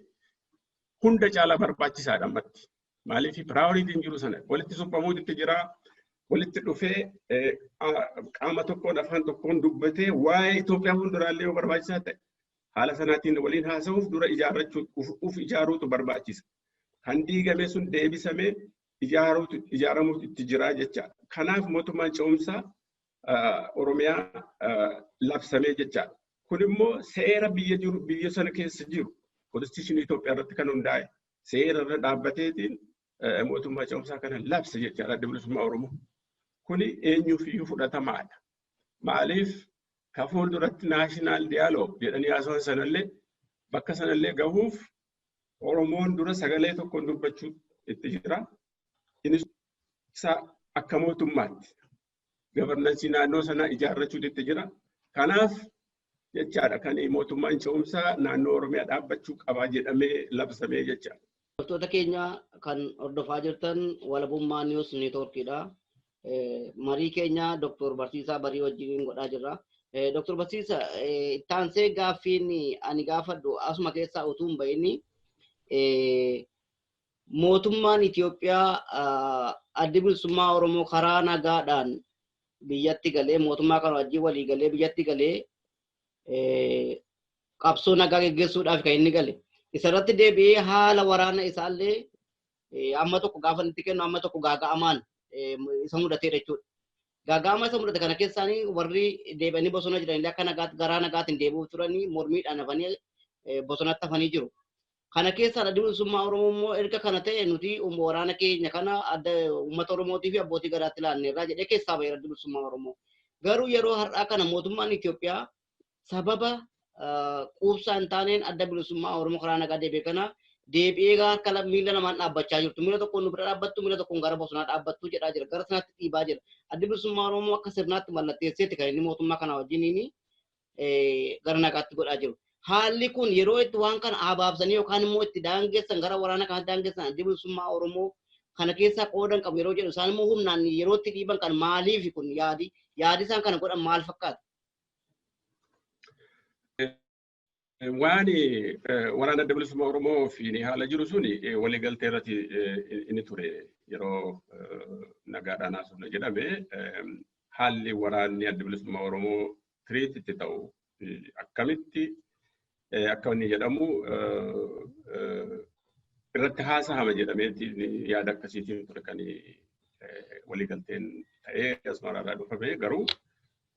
Speaker 5: hunda caalaa barbaachisaadha ammatti. Maaliif? Priorityn jiru sana walitti suphamuutitti jira. Walitti dhufee qaama tokkoon afaan tokkoon dubbatee waa'ee Itoophiyaa fuulduraallee yoo barbaachisaa ta'e Haala sanaatiin waliin haasa'uuf dura ijaarrachuu uf ijaaruutu barbaachisa. Kan diigame sun deebisamee ijaaramuutu itti jira jechaadha. Kanaaf mootummaan ce'umsaa Oromiyaa labsamee jechaadha. Kun immoo seera biyya jiru, biyya sana keessa jiru, constitution Itoophiyaa irratti kan hundaa'e, seera irra dhaabbateetiin mootummaa ce'umsaa kana labse jechaadha Adda Bilisummaa Oromoo. Kuni eenyuuf iyyuu fudhatamaadha. Maaliif, ka fuulduratti national dialogue jedhanii haasawan sanallee, bakka sanallee gahuuf Oromoon dura sagalee tokkoon dubbachuu itti jira. Innis akka mootummaatti governance naannoo sanaa ijaarrachuutu itti jira. Kanaaf jechaadha kan mootummaan ce'umsaa naannoo Oromiyaa dhaabbachuu qabaa jedhamee labsamee jechaadha.
Speaker 4: Hordoftoota keenya kan hordofaa jirtan Walabummaa News Networkiidha. Marii keenya Dr. Barsiisaa Barii wajjin godhaa jirra. Dr. Barsiisaa, ittaansee gaaffiin ani gaafadhu asuma keessaa utuu hin bahin, mootummaan Itoophiyaa Addi Bilisummaa Oromoo karaa nagaadhaan biyyatti galee, mootummaa kana wajjin walii galee biyyatti galee, qabsoo nagaa geggeessuudhaaf kan inni gale. Isarratti deebi'ee haala waraana isaallee amma tokko gaafa inni kennu, amma tokko gaaga'amaan isa mudateedha jechuudha. Gaaga'ama isa mudate kana keessaanii warri deebi'anii bosona jiranillee akka nagaatti garaa nagaatiin deebi'uuf turanii mormiidhaan hafanii bosonatti hafanii jiru. Kana keessaa Adda Bilisummaa Oromoo immoo erga kana ta'e nuti waraana keenya kana adda uummata Oromootii fi abbootii gadaatti laanneerraa jedhee keessaa baheera Adda Bilisummaa Oromoo. Garuu yeroo har'aa kana mootummaan Itoophiyaa sababa quubsaa hin taaneen Adda Bilisummaa Oromoo karaa nagaa deebi'e kana deebi'ee harka miila lamaan dhaabbachaa jirtu. Miila tokkoon nu bira dhaabbattu, miila tokkoon gara bosonaa dhaabbattu jedhaa jira. Gara sanaatti dhiibaa jira. Addi Bilisummaa Oromoo akka sirnaatti mallatteesseetti kan inni mootummaa kana wajjiniin gara nagaatti godhaa jiru. Haalli kun yeroo itti waan kana abaabsanii yookaan immoo itti daangessan, gara waraana kanatti daangessan, Addi Bilisummaa Oromoo kana keessaa qoodan qabu yeroo jedhu, isaan immoo humnaan yeroo itti dhiiban kan maaliif kun yaadi isaan kana godhan maal fakkaata?
Speaker 5: Waan waraana Adda Bilisummaa Oromoo fi haala jiru suni waliigaltee irratti inni ture. Yeroo nagaadhaan haasofna jedhame, haalli waraanni Adda Bilisummaa Oromoo treat itti ta'u akkamitti akka inni jedhamu irratti haasa'ama jedhameeti yaada akkasiitiin ture kan waliigalteen ta'ee Asmaraarraa dhufame. Garuu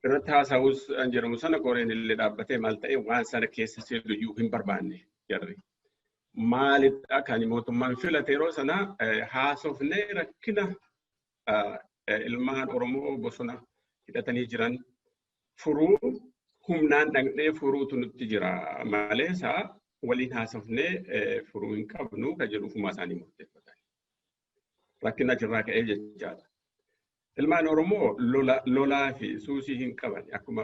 Speaker 5: irratti haasa'us an jedhamu sana koreen illee dhaabbatee maal ta'e, waan sana keessa seenuyyuu hin barbaanne jarri. Maalidha kan mootummaan filate yeroo sana? Haasofnee rakkina ilmaan Oromoo bosona hidhatanii jiran furuu humnaan dhaqnee furuutu nutti jira malee isaa waliin haasofnee furuu hin qabnu kan jedhu ofumaa isaanii murteeffatan. Rakkina achirraa ka'ee jechaadha. Ilmaan Oromoo lolaa fi suusii hin qaban. Akkuma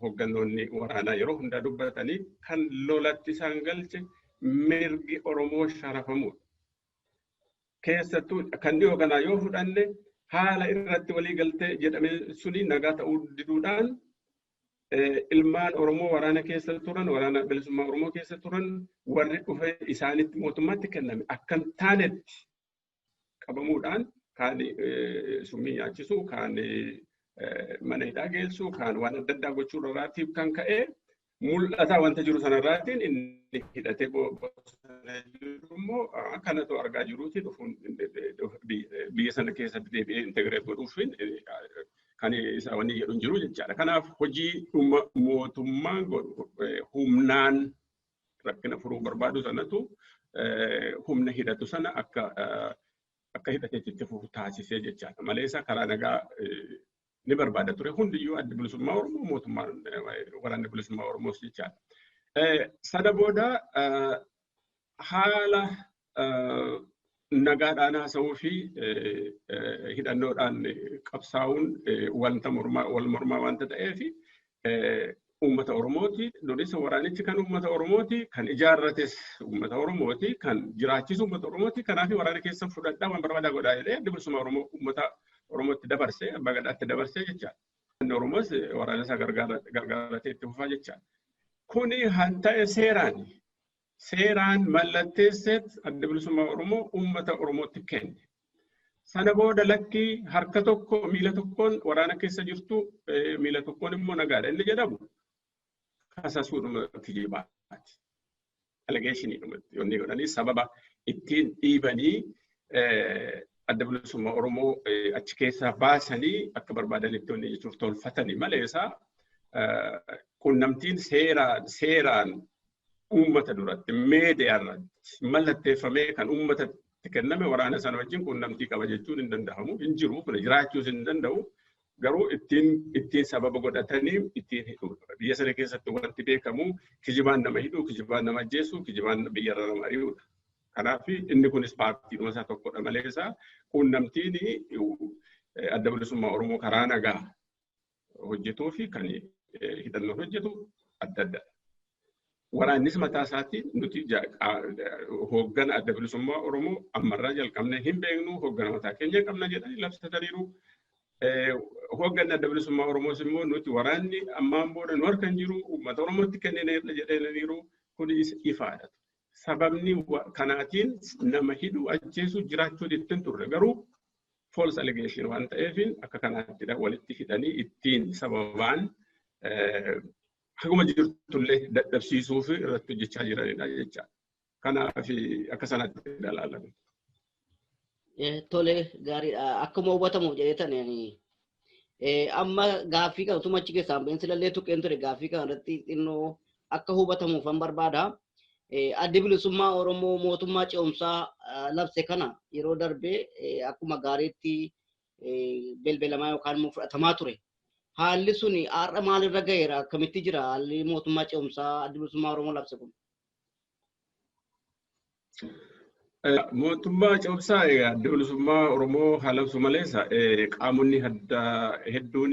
Speaker 5: hooggantoonni waraanaa yeroo hundaa dubbatanii, kan lolatti isaan galche mirgi Oromoo sharafamuudha. Keessattuu kan dhiyoo kanaa yoo fudhanne, haala irratti walii galtee jedhame suni nagaa ta'uu diduudhaan ilmaan Oromoo waraana keessa turan, Waraana Bilisummaa Oromoo keessa turan, warri dhufe isaanitti mootummaatti kenname akka hin taanetti qabamuudhaan kaan summii nyaachisu, kaan mana hidhaa geessu, kaan waan adda addaa gochuu irraatiif kan ka'e mul'ataa wanta jiru sanarraatiin inni hidhatee bosona jiru immoo kanatu argaa jiruuti dhufuun biyya sana keessatti deebi'ee integrate godhuuf kan isa wanni jedhu hin jiru jechaadha. Kanaaf hojii mootummaan godhu humnaan rakkina furuu barbaadu sanatu humna hidhatu sana akka hidhateetti itti fufu taasisee jechaadha. Malee isa karaa nagaa ni barbaada ture hundiyyuu, Addi Bilisummaa Oromoo, mootummaan, Waraanni Bilisummaa Oromoos jechaadha. Sana booda haala nagaadhaan haasa'uu fi hidhannoodhaan qabsaa'uun wanta mormaa wal mormaa wanta ta'eef, uummata Oromooti. Duris waraanichi kan uummata Oromooti, kan ijaarrates uummata Oromooti, kan jiraachisu uummata Oromooti. Kanaaf waraana keessa fudhadhaa, waan barbaadaa godhaa jedhee Addi Bilisummaa Oromoo uummata Oromootti dabarsee, abbaa gadaatti dabarsee jechaadha. Oromoos waraana isaa gargaaratee itti fufaa jechaadha. Kuni han ta'e seeraan seeraan mallatteesseet Adda Bilisummaa Oromoo uummata Oromootti kenne. Sana booda lakkii, harka tokko miila tokkoon waraana keessa jirtu, miila tokkoon immoo nagaadha inni jedhamu kasasuudhuma kijibaadha. Allegationii yoonni godhanii sababa ittiin dhiibanii Adda Bilisummaa Oromoo achi keessaa baasanii akka barbaadanitti wanni jechuuf tolfatanii malee isaa quunnamtiin seeraan uummata duratti meediyaa irratti mallatteeffamee kan uummatatti kenname waraana sana wajjin quunnamtii qaba jechuun hin danda'amu, hin jiru, kun jiraachuus hin danda'u. Garuu ittiin sababa godhatanii ittiin hidhuudha. Biyya sana keessatti wanti beekamu kijibaan nama hidhuu, kijibaan nama ajjeesuu, kijibaan biyyarra nama ari'uudha. Kanaaf inni kunis paartiidhuma isaa tokkodha malee isaa quunnamtiin Adda Bilisummaa Oromoo karaa nagaa hojjetuu fi kan hidhannoon hojjetu adda adda. Waraannis mataa isaatiin nuti hooggana Adda Bilisummaa Oromoo ammarraa jalqabnee hin beeknu, hooggana mataa keenya qabna jedhanii labsataniiru. Hoogganni Adda Bilisummaa Oromoos immoo nuti waraanni ammaan booda nu harka hin jiru, uummata Oromootti kennineerra jedhaniiru. Kun ifaadha. Sababni kanaatiin nama hidhuu, ajjeesuu jiraachuu ittiin turre, garuu false allegation waan ta'eef akka kanaattidha walitti hidhanii ittiin sababaan haguma jirtullee dadhabsiisuu fi irratti hojjechaa jiranidha jechaadha. Kanaaf akka sanatti ilaalame.
Speaker 4: Tole, gaariidha. Akkuma hubatamuuf jedheetan amma gaaffii kana utuma achi keessaa bineensi lallee tuqeen ture, gaaffii kana irratti xinnoo akka hubatamuuf an barbaada. Addi Bilisummaa Oromoo mootummaa ce'umsaa labse kana yeroo darbee akkuma gaariitti belbelamaa yookaan immoo fudhatamaa ture. Haalli suni har'a maalirra gaheera? Akkamitti jira haalli mootummaa ce'umsaa Addi Bilisummaa Oromoo labse kun?
Speaker 5: Mootummaa ce'umsaa Adda Bilisummaa Oromoo haa labsu malees qaamonni adda hedduun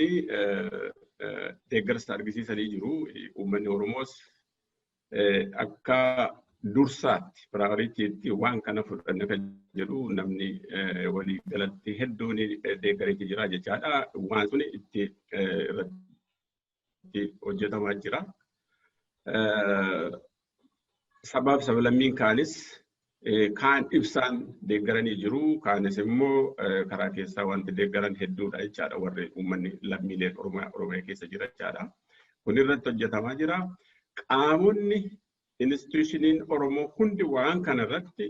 Speaker 5: deeggarsa argisiisanii jiru. Uummanni Oromoos akka dursaatti priorityitti waan kana fudhanne kan jedhu namni walii galatti hedduun deeggareetii jira jechaadha. Waan sun itti irratti hojjetamaa jira. Sabaaf sablammiin kaanis kaan ibsaan deeggaranii jiru, kaanis immoo karaa keessaa wanti deeggaran hedduudha jechaadha, warri uummanni lammiileen Oromiyaa keessa jira jechaadha. Kun irratti hojjetamaa jira. Qaamonni institutioniin Oromoo hundi waan kana irratti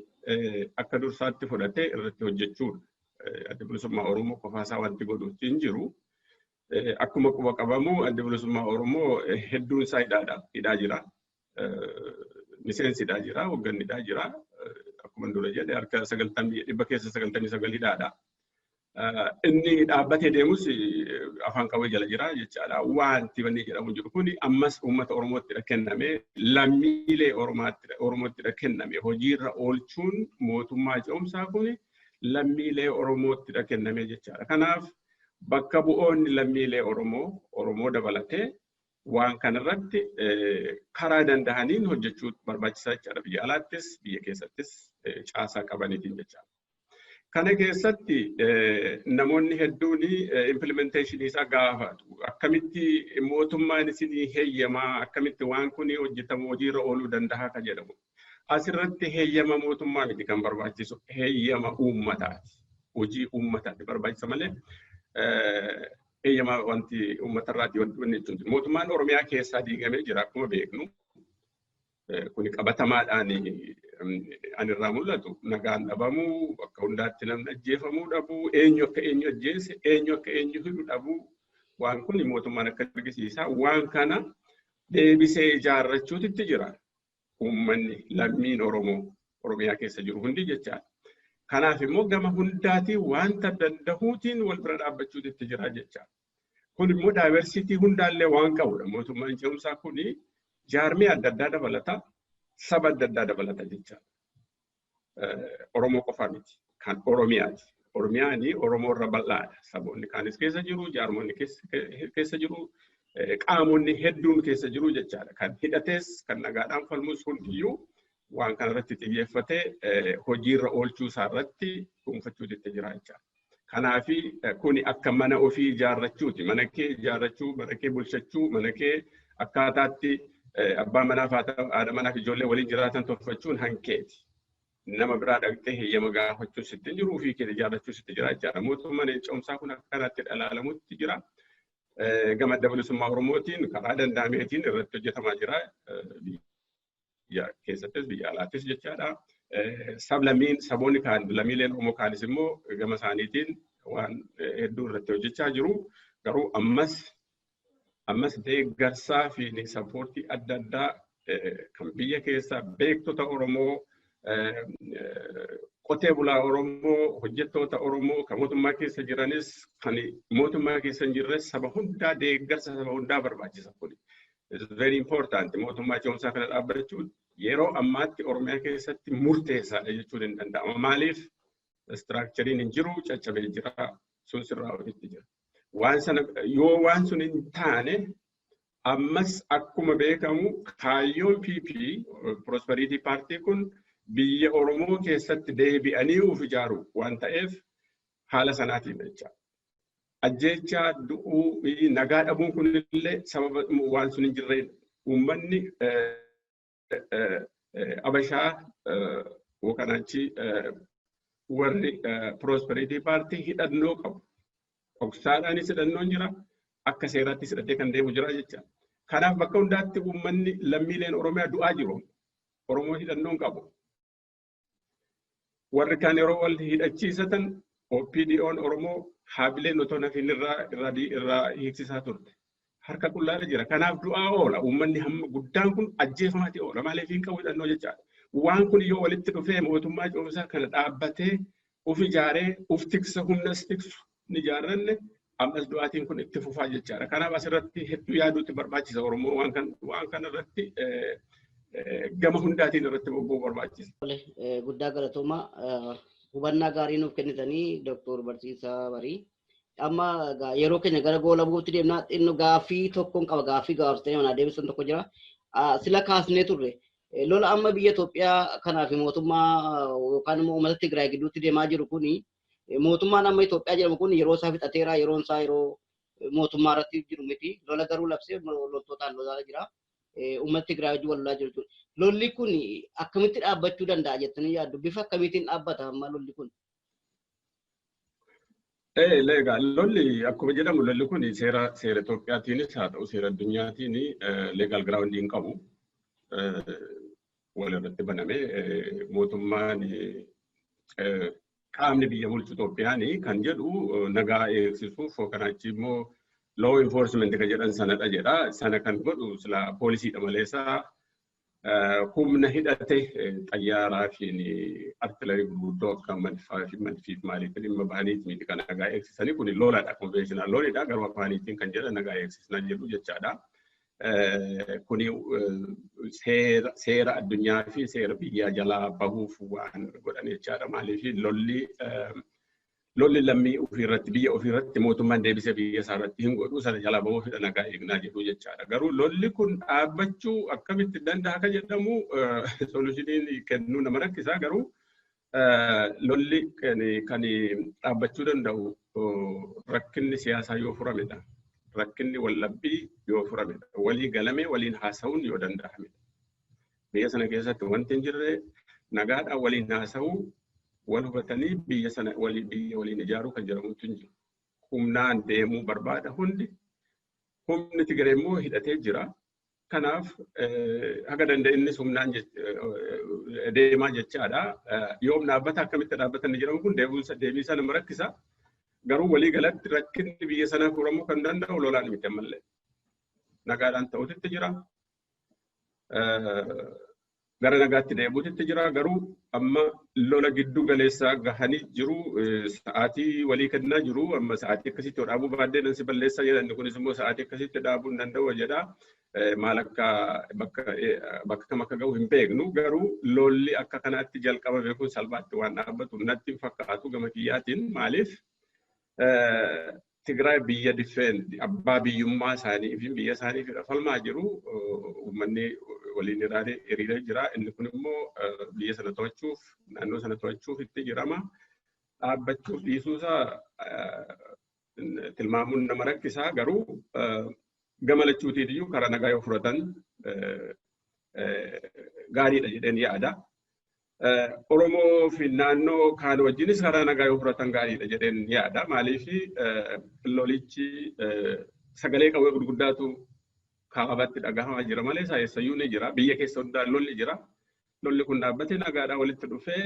Speaker 5: akka dursaatti fudhatee irratti hojjechuudha. Adda Bilisummaa Oromoo qofaasaa wanti godhu hin jiru. Akkuma quba qabamu Adda Bilisummaa Oromoo hedduun isaa hidhaadha. Hidhaa jira. Miseensi hidhaa jira, hoogganni hidhaa jira. Akkuma dura jedhe harka 99% hidhaadha. Inni dhaabbatee deemus afaan qawwee jala jira jechaadha. Wanti wanni jedhamu jiru kuni ammas uummata Oromootti kenname, lammiilee Oromootti kenname, hojiirra oolchuun mootummaa ce'umsaa kuni lammiilee Oromootti kenname jechaadha. Kanaaf bakka bu'oonni lammiilee Oromoo, Oromoo dabalatee, waan kanarratti karaa danda'aniin hojjechuu barbaachisaa jechaadha. Biyya alaattis biyya keessattis caasaa qabaniitiin jechaadha. Kana keessatti namoonni hedduun implementationii isaa gaafatu. Akkamitti mootummaan isinii heeyyamaa, akkamitti waan kun hojjetamu, hojiirra ooluu danda'a kan jedhamu. Asirratti heeyyama mootummaa miti kan barbaachisu, heeyyama uummataati. Hojii uummataati barbaachisa malee heeyyama wanti uummatarraati wanti wanni jechuun. Mootummaan Oromiyaa keessaa diigamee jira akkuma beeknu. Kuni qabatamaadhaan anirraa mul'atu. Nagaan dhabamuu, bakka hundaatti namni ajjeefamuu dhabuu, eenyu akka eenyu ajjeese, eenyu akka eenyu hidhu dhabuu, waan kun mootummaan akka argisiisa. Waan kana deebisee ijaarrachuutitti jira. Uummanni lammiin Oromoo Oromiyaa keessa jiru hundi jechaadha. Kanaaf immoo gama hundaatiin wanta dandahuutiin wal bira dhaabbachuutitti jira jechaadha. Kun immoo diversity hundaallee waan qabudha. Mootummaan ce'umsaa kuni jaarmee adda addaa dabalata, saba adda addaa dabalata jechaadha. Oromoo qofaa miti, kan Oromiyaati. Oromiyaan Oromoo irra bal'aadha. Saboonni kaanis keessa jiru, jaarmonni keessa jiru, qaamonni hedduun keessa jiru jechaadha. Kan hidhates, kan nagaadhaan falmus hundiyyuu waan kanarratti xiyyeeffatee hojiirra oolchuu isaa irratti dhuunfachuutti jira jechaadha. Kanaafi kuni akka mana ofii ijaarrachuuti. Mana kee ijaarrachuu, mana kee bulchachuu, mana kee akkaataatti abbaa manaaf haadha manaaf ijoollee waliin jiraatan tolfachuun hankeeti. Nama biraa dhaqxee heeyyama gaafachuu sitti hin jiru, ofii kee ijaarrachuu sitti jira jechaadha. Mootummaan ce'umsaa kun akkanatti dhalaalamutti jira. Gama Adda Bilisummaa Oromootiin karaa danda'ameetiin irratti hojjetamaa jira. Biyya keessattis biyya alaattis jechaadha. Sablammiin saboonni kaan, lammiileen Oromoo kaanis immoo gama isaaniitiin waan hedduu irratti hojjechaa jiru. Garuu ammas deeggarsaa fi support adda addaa kan biyya keessaa beektota Oromoo, qotee bulaa Oromoo, hojjettoota Oromoo kan mootummaa keessa jiranis kan mootummaa keessa hin jirres, saba hundaa, deeggarsa saba hundaa barbaachisa kuni. It's very important. Mootummaa ce'umsaa kana dhaabbachuun yeroo ammaatti Oromiyaa keessatti murteessaadha jechuun hin danda'ama. Maaliif? Structureiin hin jiru, caccabee jira, sun sirraa hojiitti jira. Waan sana yoo waan sun hin taane, ammas akkuma beekamu kaayyoon PP, Prosperity Party kun, biyya Oromoo keessatti deebi'anii uf ijaaru waan ta'eef haala sanaatiin jecha. Ajjeechaa, du'uu, nagaa dhabuun kunillee sababa waan sun hin jirreen. Uummanni Abashaa yookaan achi warri Prosperity Party hidhannoo qabu. Dhoksaadhaanis hidhannoon jira. Akka seeraatti hidhatee kan deemu jira jecha. Kanaaf bakka hundaatti uummanni lammiileen Oromiyaa du'aa jiru. Oromoo hidhannoon qabu. Warri kaan yeroo wal hidhachiisatan OPDO'n Oromoo haabileen otoo nafin irraa hiiksisaa turte. Harka qullaadha jira. Kanaaf du'aa oola. Uummanni hamma guddaan kun ajjeefamaati oola. Maaliif? Hin qabu hidhannoo jechaadha. Waan kun yoo walitti dhufee mootummaa ce'umsaa kana dhaabbatee uf ijaaree uf tiksa, humnas tiksu ni ijaarranne, ammas du'aatiin kun itti fufaa jechaadha. Kanaaf asirratti hedduu yaaduutti barbaachisa. Oromoo waan kana irratti gama hundaatiin irratti bobba'uu barbaachisa.
Speaker 4: Guddaa galatooma, hubannaa gaarii nuuf kennitanii, Dooktor Barsiisaa Barii. Amma yeroo keenya gara goolabuutti deemnaa, xinno gaaffii tokkoon qaba, gaaffii gabaabsitanii manaa deebisan tokko jira. Sila kaasnee turre, lola amma biyya Itoophiyaa kanaa fi mootummaa yookaan immoo uummata Tigraay gidduutti deemaa jiru kuni, mootummaan amma Itoophiyaa jedhamu kun yeroo isaa fixateera, yeroon isaa yeroo mootummaa irratti jiru miti. Lola garuu labsee loltootaan lolaa jira. Uummata Tigraay wajjin wal lolaa jiru jechuudha. Lolli kun akkamitti dhaabbachuu danda'a jettanii yaaddu? Bifa akkamiitiin dhaabbata amma lolli kun?
Speaker 5: Egaa lolli akkuma jedhamu, lolli kun seera Itoophiyaatiinis haa ta'u seera addunyaatiin legal ground hin qabu. Wal irratti baname mootummaan, qaamni biyya bulchu Itoophiyaan kan jedhu nagaa eegsisuuf yookaan achi immoo law enforcement kan jedhan sanadha jedha. Sana kan godhu sila poolisiidha maleessa humna hidhate xayyaaraa fi artillery gurguddoo akka madfaa fi madfiif maaliif dhimma bahaniiti miti kan nagaa eegsisanii. Kun loladha, conventional lolidha, garuu afaaniitiin kan jedhan nagaa eegsisnaa jedhu jechaadha. Kuni seera addunyaa fi seera biyyaa jalaa bahuuf waan godhan jechaadha. Maaliif? Lolli lammii ofiirratti, biyya ofiirratti mootummaan deebisee biyya isaa irratti hin godhu, sana jalaa bahuuf nagaa eegnaa jedhu jechaadha. Garuu lolli kun dhaabbachuu akkamitti danda'a akka jedhamu solutioniin kennuu nama rakkisaa, garuu lolli kan dhaabbachuu danda'u rakkinni siyaasaa yoo furamedha. Rakkinni wallabbii yoo furamedha. Walii galamee waliin haasa'uun yoo danda'amedha. Biyya sana keessatti wanti hin jirre nagaadhaan waliin haasa'uu, wal hubatanii biyya sana biyya waliin ijaaruu kan jedhamutu hin jiru. Humnaan deemuu barbaada hundi. Humni Tigree immoo hidhatee jira. Kanaaf haga danda'innis humnaan deemaa jechaadha. Yoom dhaabbata, akkamitti dhaabbatan jedhamu kun deebii isaa nama rakkisa. Garuu walii galatti rakkinni biyya sanaa furamuu kan danda'u lolaan miti ammallee. Nagaadhaan ta'uutitti jira. Gara nagaatti deebi'uutitti jira. Garuu amma lola giddu galeessaa gahanii jiru. Sa'aatii walii kennaa jiru. Amma sa'aatii akkasitti dhaabuu baaddee nan si balleessaa jedhan, kunis immoo sa'aatii akkasitti dhaabuu hin danda'u jedha. Maal akka bakka kam akka gahu hin beeknu. Garuu lolli akka kanaatti jalqabame kun salphaatti waan dhaabbatu natti hin fakkaatu gama kiyyaatiin. Maaliif? Tigraay biyya defend abbaa biyyummaa isaanii fi biyya isaanii fi falmaa jiru, uummanni waliin hiriiree jira. Inni kun immoo biyya sana to'achuuf, naannoo sana to'achuuf itti jirama. Dhaabbachuuf dhiisuusaa tilmaamuun nama rakkisaa, garuu gama lachuutiin iyyuu karaa nagaa yoo furatan gaariidha jedheen yaada. Oromoo fi naannoo kaan wajjinis karaa nagaa yoo furatan gaariidha jedheen yaada. Maaliif? Lolichi sagalee qawwee gurguddaatu Kaabatti dhagahamaa jira malee eessayyuu ni jira. Biyya keessa hundaan lolli jira. Lolli kun dhaabbatee nagaadhaan walitti dhufee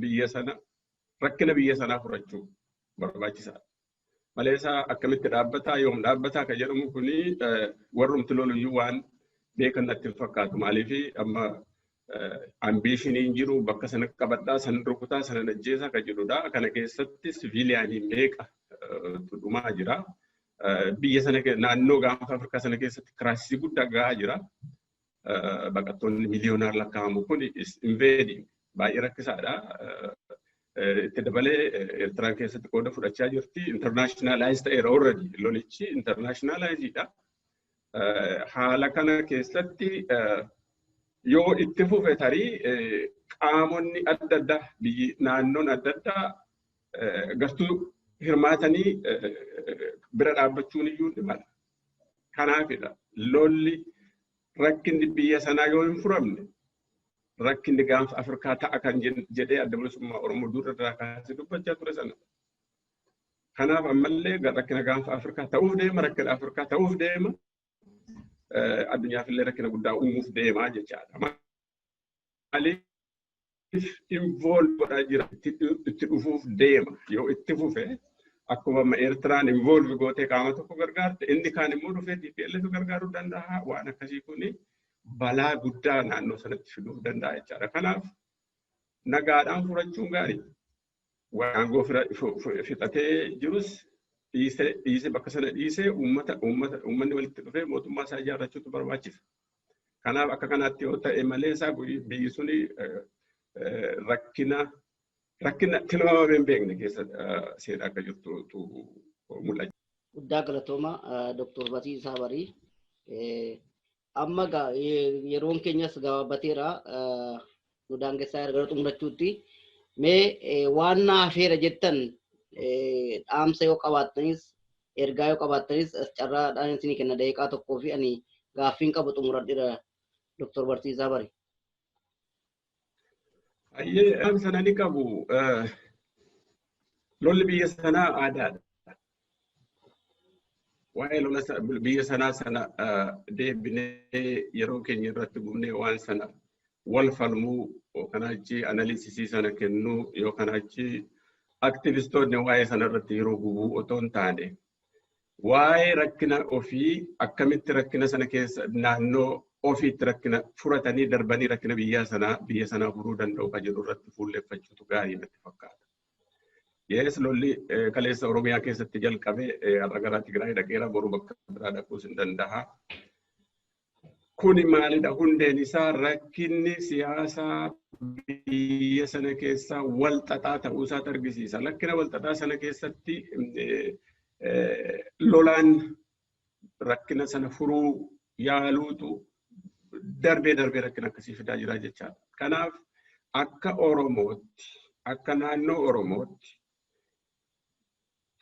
Speaker 5: biyya sana, rakkina biyya sanaa furachuu barbaachisaadha. Malee isaa akkamitti dhaabbataa, yoom dhaabbataa kan jedhamu kuni warrumti loluyyuu waan beekan natti hin fakkaatu. Maaliif amma ambitioniin jiru bakka sana qabadhaa, sana rukutaa, sana ajjeesaa kan jedhudha. Kana keessatti civilianii meeqa dhumaa jira. Biyya sana, naannoo Gaanfa Afrikaa sana keessatti crisisii guddaa gahaa jira. Baqattoonni miliyoonaan lakkaa'amu kun invading baay'ee rakkisaadha. Itti dabalee Eertiraan keessatti qooda fudhachaa jirti. Internationalize ta'eera already. Lolichi internationalizeidha. Haala kana keessatti yoo itti fufe tarii qaamonni adda addaa, biyyi naannoon adda addaa gartuu hirmaatanii bira dhaabbachuun iyyuu ni mala. Kanaafidha lolli, rakkinni biyya sanaa yoo hin furamne rakkinni Gaanfa Afrikaa ta'a kan jedhee Adda Bilisummaa Oromoo dura irraa kaasee dubbachaa ture sana. Kanaaf ammallee rakkina Gaanfa Afrikaa ta'uuf deema, rakkina Afrikaa ta'uuf deema, addunyaaf illee rakkina guddaa uumuuf deema jechaadha. Maaliif involve godhaa jira, itti dhufuuf deema yoo itti fufe. Akkuma amma Eertiraan involve gootee qaama tokko gargaarte, inni kaan immoo dhufee TPLF gargaaruu danda'a. Waan akkasii kuni balaa guddaa naannoo sanatti fiduuf danda'a jechaadha. Kanaaf nagaadhaan furachuun gaarii. Aangoo fixatee jirus dhiisee, bakka sana dhiisee, uummata uummata uummanni walitti dhufee mootummaa isaa ijaarrachuutu barbaachisa. Kanaaf akka kanaatti yoo ta'e malee isaa biyyi suni rakkina tilmaamamee hin beekne keessa seenaa akka jirtu mul'ata.
Speaker 4: Guddaa galatooma, Dr. Barsiisaa Barii. Amma yeroon keenyas gabaabbateera, nu daangessaa gara xumurachuutti. Mee waan na hafeera jettan, dhaamsa yoo qabaattanis, ergaa yoo qabaattanis, carraadhaan isinii kenna daqiiqaa tokkoo fi ani gaaffiin qabu xumuradheera, Dr. Barsiisaa Barii.
Speaker 5: Ayyee, dhaamsa nani qabu, lolli biyya sanaa aadaadha. Waa'ee lola biyya sanaa sana deebinee yeroo keenya irratti gubnee waan sana wal falmuu yookaan achi analysisii sana kennuu yookaan achi aktivistoonni waa'ee sana irratti yeroo gubuu otoo hin taane, waa'ee rakkina ofii akkamitti rakkina sana keessa naannoo ofiitti rakkina furatanii darbanii rakkina biyyaa sanaa, biyya sanaa furuu danda'u kan jedhu irratti fuulleffachuutu gaarii natti fakkaata. Yes, lolli kaleessa Oromiyaa keessatti jalqabe har'a gara Tigraay dhaqeera, boru bakka biraa dhaquus hin danda'a. Kuni maalidha? Hundeen isaa rakkinni siyaasaa biyya sana keessa wal xaxaa ta'uu isaatu argisiisa. Rakkina wal xaxaa sana keessatti lolaan rakkina sana furuu yaaluutu darbee darbee rakkina akkasii fidaa jira jechaadha. Kanaaf akka Oromootti, akka naannoo Oromootti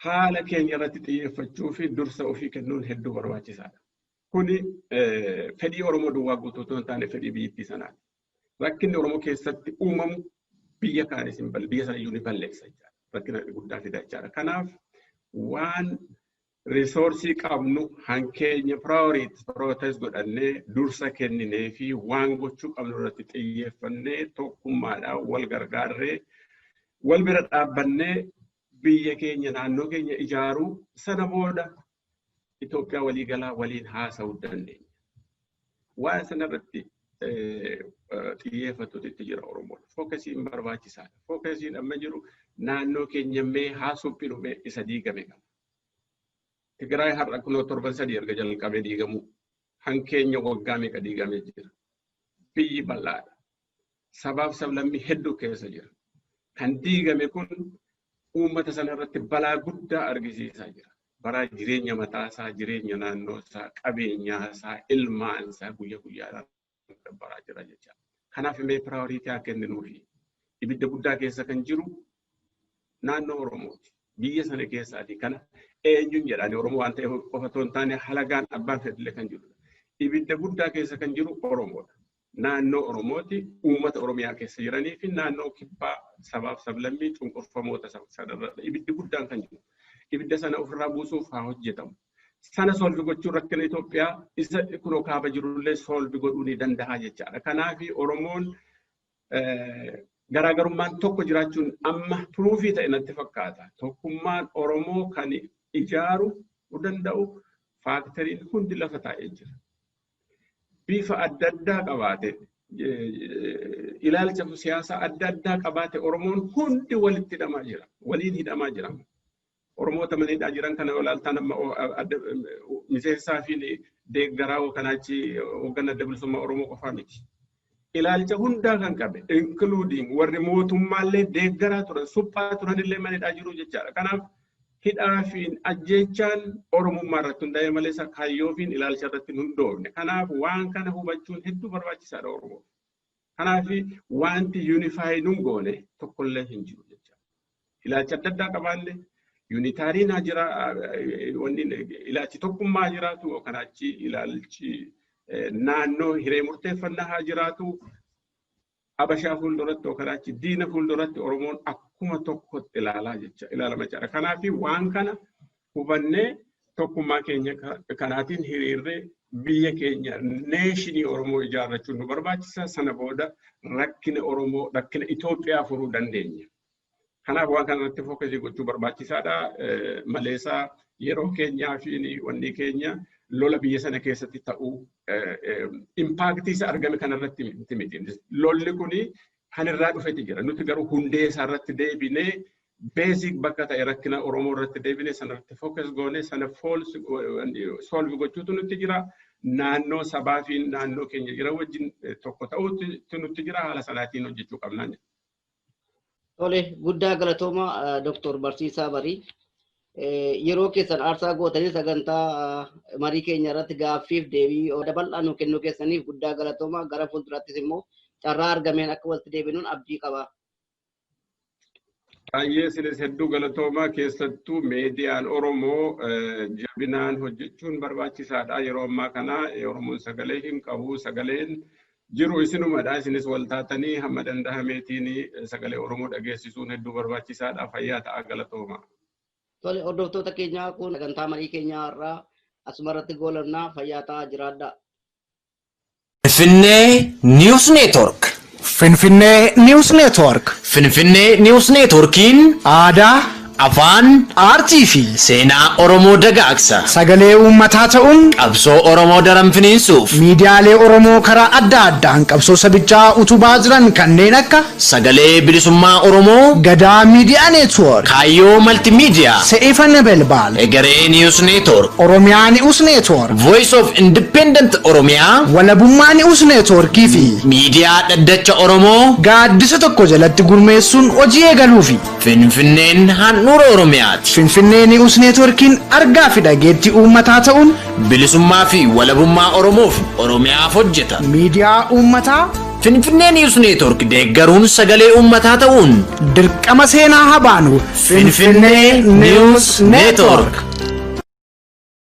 Speaker 5: haala keenya irratti xiyyeeffachuu fi dursa ofii kennuun hedduu barbaachisaadha. Kuni fedhii Oromoo duwwaa guutuu otoo hin taane fedhii biyyattii sanaati. Rakkinni Oromoo keessatti uumamu biyya kaanis hin biyya sana iyyuu ni balleessa jechaadha. Rakkina guddaa fida jechaadha. Kanaaf waan resourceii qabnu hankeenya prioritize godhannee, dursa kenninee fi waan gochuu qabnu irratti xiyyeeffannee, tokkummaadhaan wal gargaarree, wal bira dhaabbannee, biyya keenya, naannoo keenya ijaaruu, sana booda Itoophiyaa waliigalaa waliin haasa'uu dandeenya. Waan sanarratti xiyyeeffatutu itti jira Oromoon. Focusiin barbaachisaadha. Focusiin amma jiru naannoo keenya mee haa suphinu, mee isa diigame kana. Tigraay har'a kunoo torban 3 erga jalqabee diigamuu, hankeenya waggaa meeqa diigamee jira. Biyyi bal'aadha. Sabaaf sablammii hedduu keessa jira. Kan diigame kun uummata sana irratti balaa guddaa argisiisaa jira. Baraa jireenya mataasaa, jireenya naannoo isaa, qabeenyaa isaa, ilmaan isaa guyya guyyaadhaan baraa jira jecha. Kanaaf mee priority haa kenninuufi. Ibidda guddaa keessa kan jiru naannoo Oromooti. Biyya sana keessaati kana eenyuun jedhani, Oromoo waan ta'eef qofa otoo hin taane halagaan abbaan fedhillee kan jirudha. Ibidda guddaa keessa kan jiru Oromoodha. Naannoo Oromooti, uummata Oromiyaa keessa jiranii fi naannoo kibbaa sabaaf sablammii cunqurfamoota sanarra ibiddi guddaan kan jiru. Ibidda sana ofirraa buusuuf haa hojjetamu. Sana solve gochuun rakkina Itoophiyaa isa kunoo kaaba jirullee solve godhuu ni danda'a jechaadha. Kanaaf Oromoon garaagarummaan tokko jiraachuun amma proof ta'e natti fakkaata. Tokkummaan Oromoo kan ijaaru danda'u factoriin hundi lafa taa'ee jira. Bifa adda addaa qabaate, ilaalcha siyaasaa adda addaa qabaate, Oromoon hundi walitti hidhamaa jira. Waliin hidhamaa jira. Oromoota mana jiran kana ilaaltaan amma miseensaa fi deeggaraa kanaachi hoogganaa Adda Bilisummaa Oromoo qofaa miti. Ilaalcha hundaa kan qabe, including warri mootummaallee deeggaraa turan, suphaa turanillee mana jiru jechaadha. Kanaaf hidhaa fi ajjeechaan Oromummaa irratti hundaa'e malee kaayyoo fi ilaalcha irratti hin hundoofne. Kanaaf waan kana hubachuun hedduu barbaachisaadha Oromoof. Kanaaf wanti unify nun goone tokkollee hin jiru jechaadha. Ilaalcha adda addaa qabaanne unitaryiin haa jira, wanni ilaalchi tokkummaa jiraatu yookaan achi ilaalchi naannoo hiree murteeffannaa haa jiraatu. Habashaa fuulduratti yookaan achi diina fuulduratti Oromoon akkuma tokkotti ilaalaa jecha ilaalama jechaadha. Kanaaf waan kana hubannee tokkummaa keenya kanaatiin hiriirree biyya keenya nation Oromoo ijaarrachuun nu barbaachisa. Sana booda rakkina Oromoo, rakkina Itoophiyaa furuu dandeenya. Kanaaf waan kana irratti focus gochuu barbaachisaadha. Maleesaa yeroo keenyaa fi wanni keenya lola biyya sana keessatti ta'uu impact isa argame kanarratti miti. Lolli kuni kan irraa dhufeeti jira. Nuti garuu hundee isaa irratti deebinee, basic bakka ta'e rakkina Oromoo irratti deebinee sana irratti focus goonee sana solve gochuutu nutti jira. Naannoo sabaa fi naannoo keenya jira wajjin tokko ta'uutu nutti jira, haala sanaatiin hojjechuu qabnaa.
Speaker 4: Tole, guddaa galatooma, Dooktor Barsiisaa Barii. Yeroo keessan aarsaa gootanii sagantaa marii keenya irratti gaaffiif deebii bal'aa nu kennuu keessaniif guddaa galatooma. Gara fuuldurattis immoo carraa argameen akka walitti deebinuun abdii qaba.
Speaker 5: Baay'ee isinis hedduu galatoomaa. Keessattuu miidiyaan Oromoo jabinaan hojjechuun barbaachisaadha. Yeroo ammaa kana Oromoon sagalee hin qabu. Sagaleen jiru isinumadha. Isinis wal taatanii hamma danda'ameetiin sagalee Oromoo dhageessisuun hedduu barbaachisaadha. Fayyaa ta'a, galatooma.
Speaker 4: Tole, hordoftoota keenyaa, kun sagantaa marii keenyaa irraa asuma irratti goolabnaa. Fayyaa ta'aa, jiraadhaa.
Speaker 1: Finfinnee News Network.
Speaker 2: Finfinnee News Network.
Speaker 1: Finfinnee News Networkiin
Speaker 2: aadaa,
Speaker 1: afaan,
Speaker 2: aartii fi
Speaker 1: seenaa Oromoo dagaagsa.
Speaker 2: Sagalee uummataa ta'uun
Speaker 1: qabsoo Oromoo daran finiinsuuf
Speaker 2: miidiyaalee Oromoo karaa adda addaan qabsoo sabichaa utubaa jiran kanneen akka
Speaker 1: Sagalee Bilisummaa Oromoo,
Speaker 2: Gadaa Miidiyaa Network,
Speaker 1: Kaayyoo Maltiimiidiyaa,
Speaker 2: Se'ifa Nebelbaal,
Speaker 1: Egeree News Network,
Speaker 2: Oromiyaa News Network,
Speaker 1: Voice of Independent Oromiyaa,
Speaker 2: Walabummaa News Networkii fi
Speaker 1: Miidiyaa Dhaddacha Oromoo
Speaker 2: gaaddisa tokko jalatti gurmeessuun hojii eegaluufi.
Speaker 1: Finfinneen handhuura Oromiyaati.
Speaker 2: Finfinnee News Networkiin argaa fi dhageettii uummataa ta'uun
Speaker 1: bilisummaa fi walabummaa Oromoof Oromiyaaf hojjeta.
Speaker 2: Miidiyaa uummataa
Speaker 1: Finfinnee News Network deeggaruun sagalee uummataa ta'uun
Speaker 2: dirqama seenaa haa baanu.
Speaker 1: Finfinnee News Network.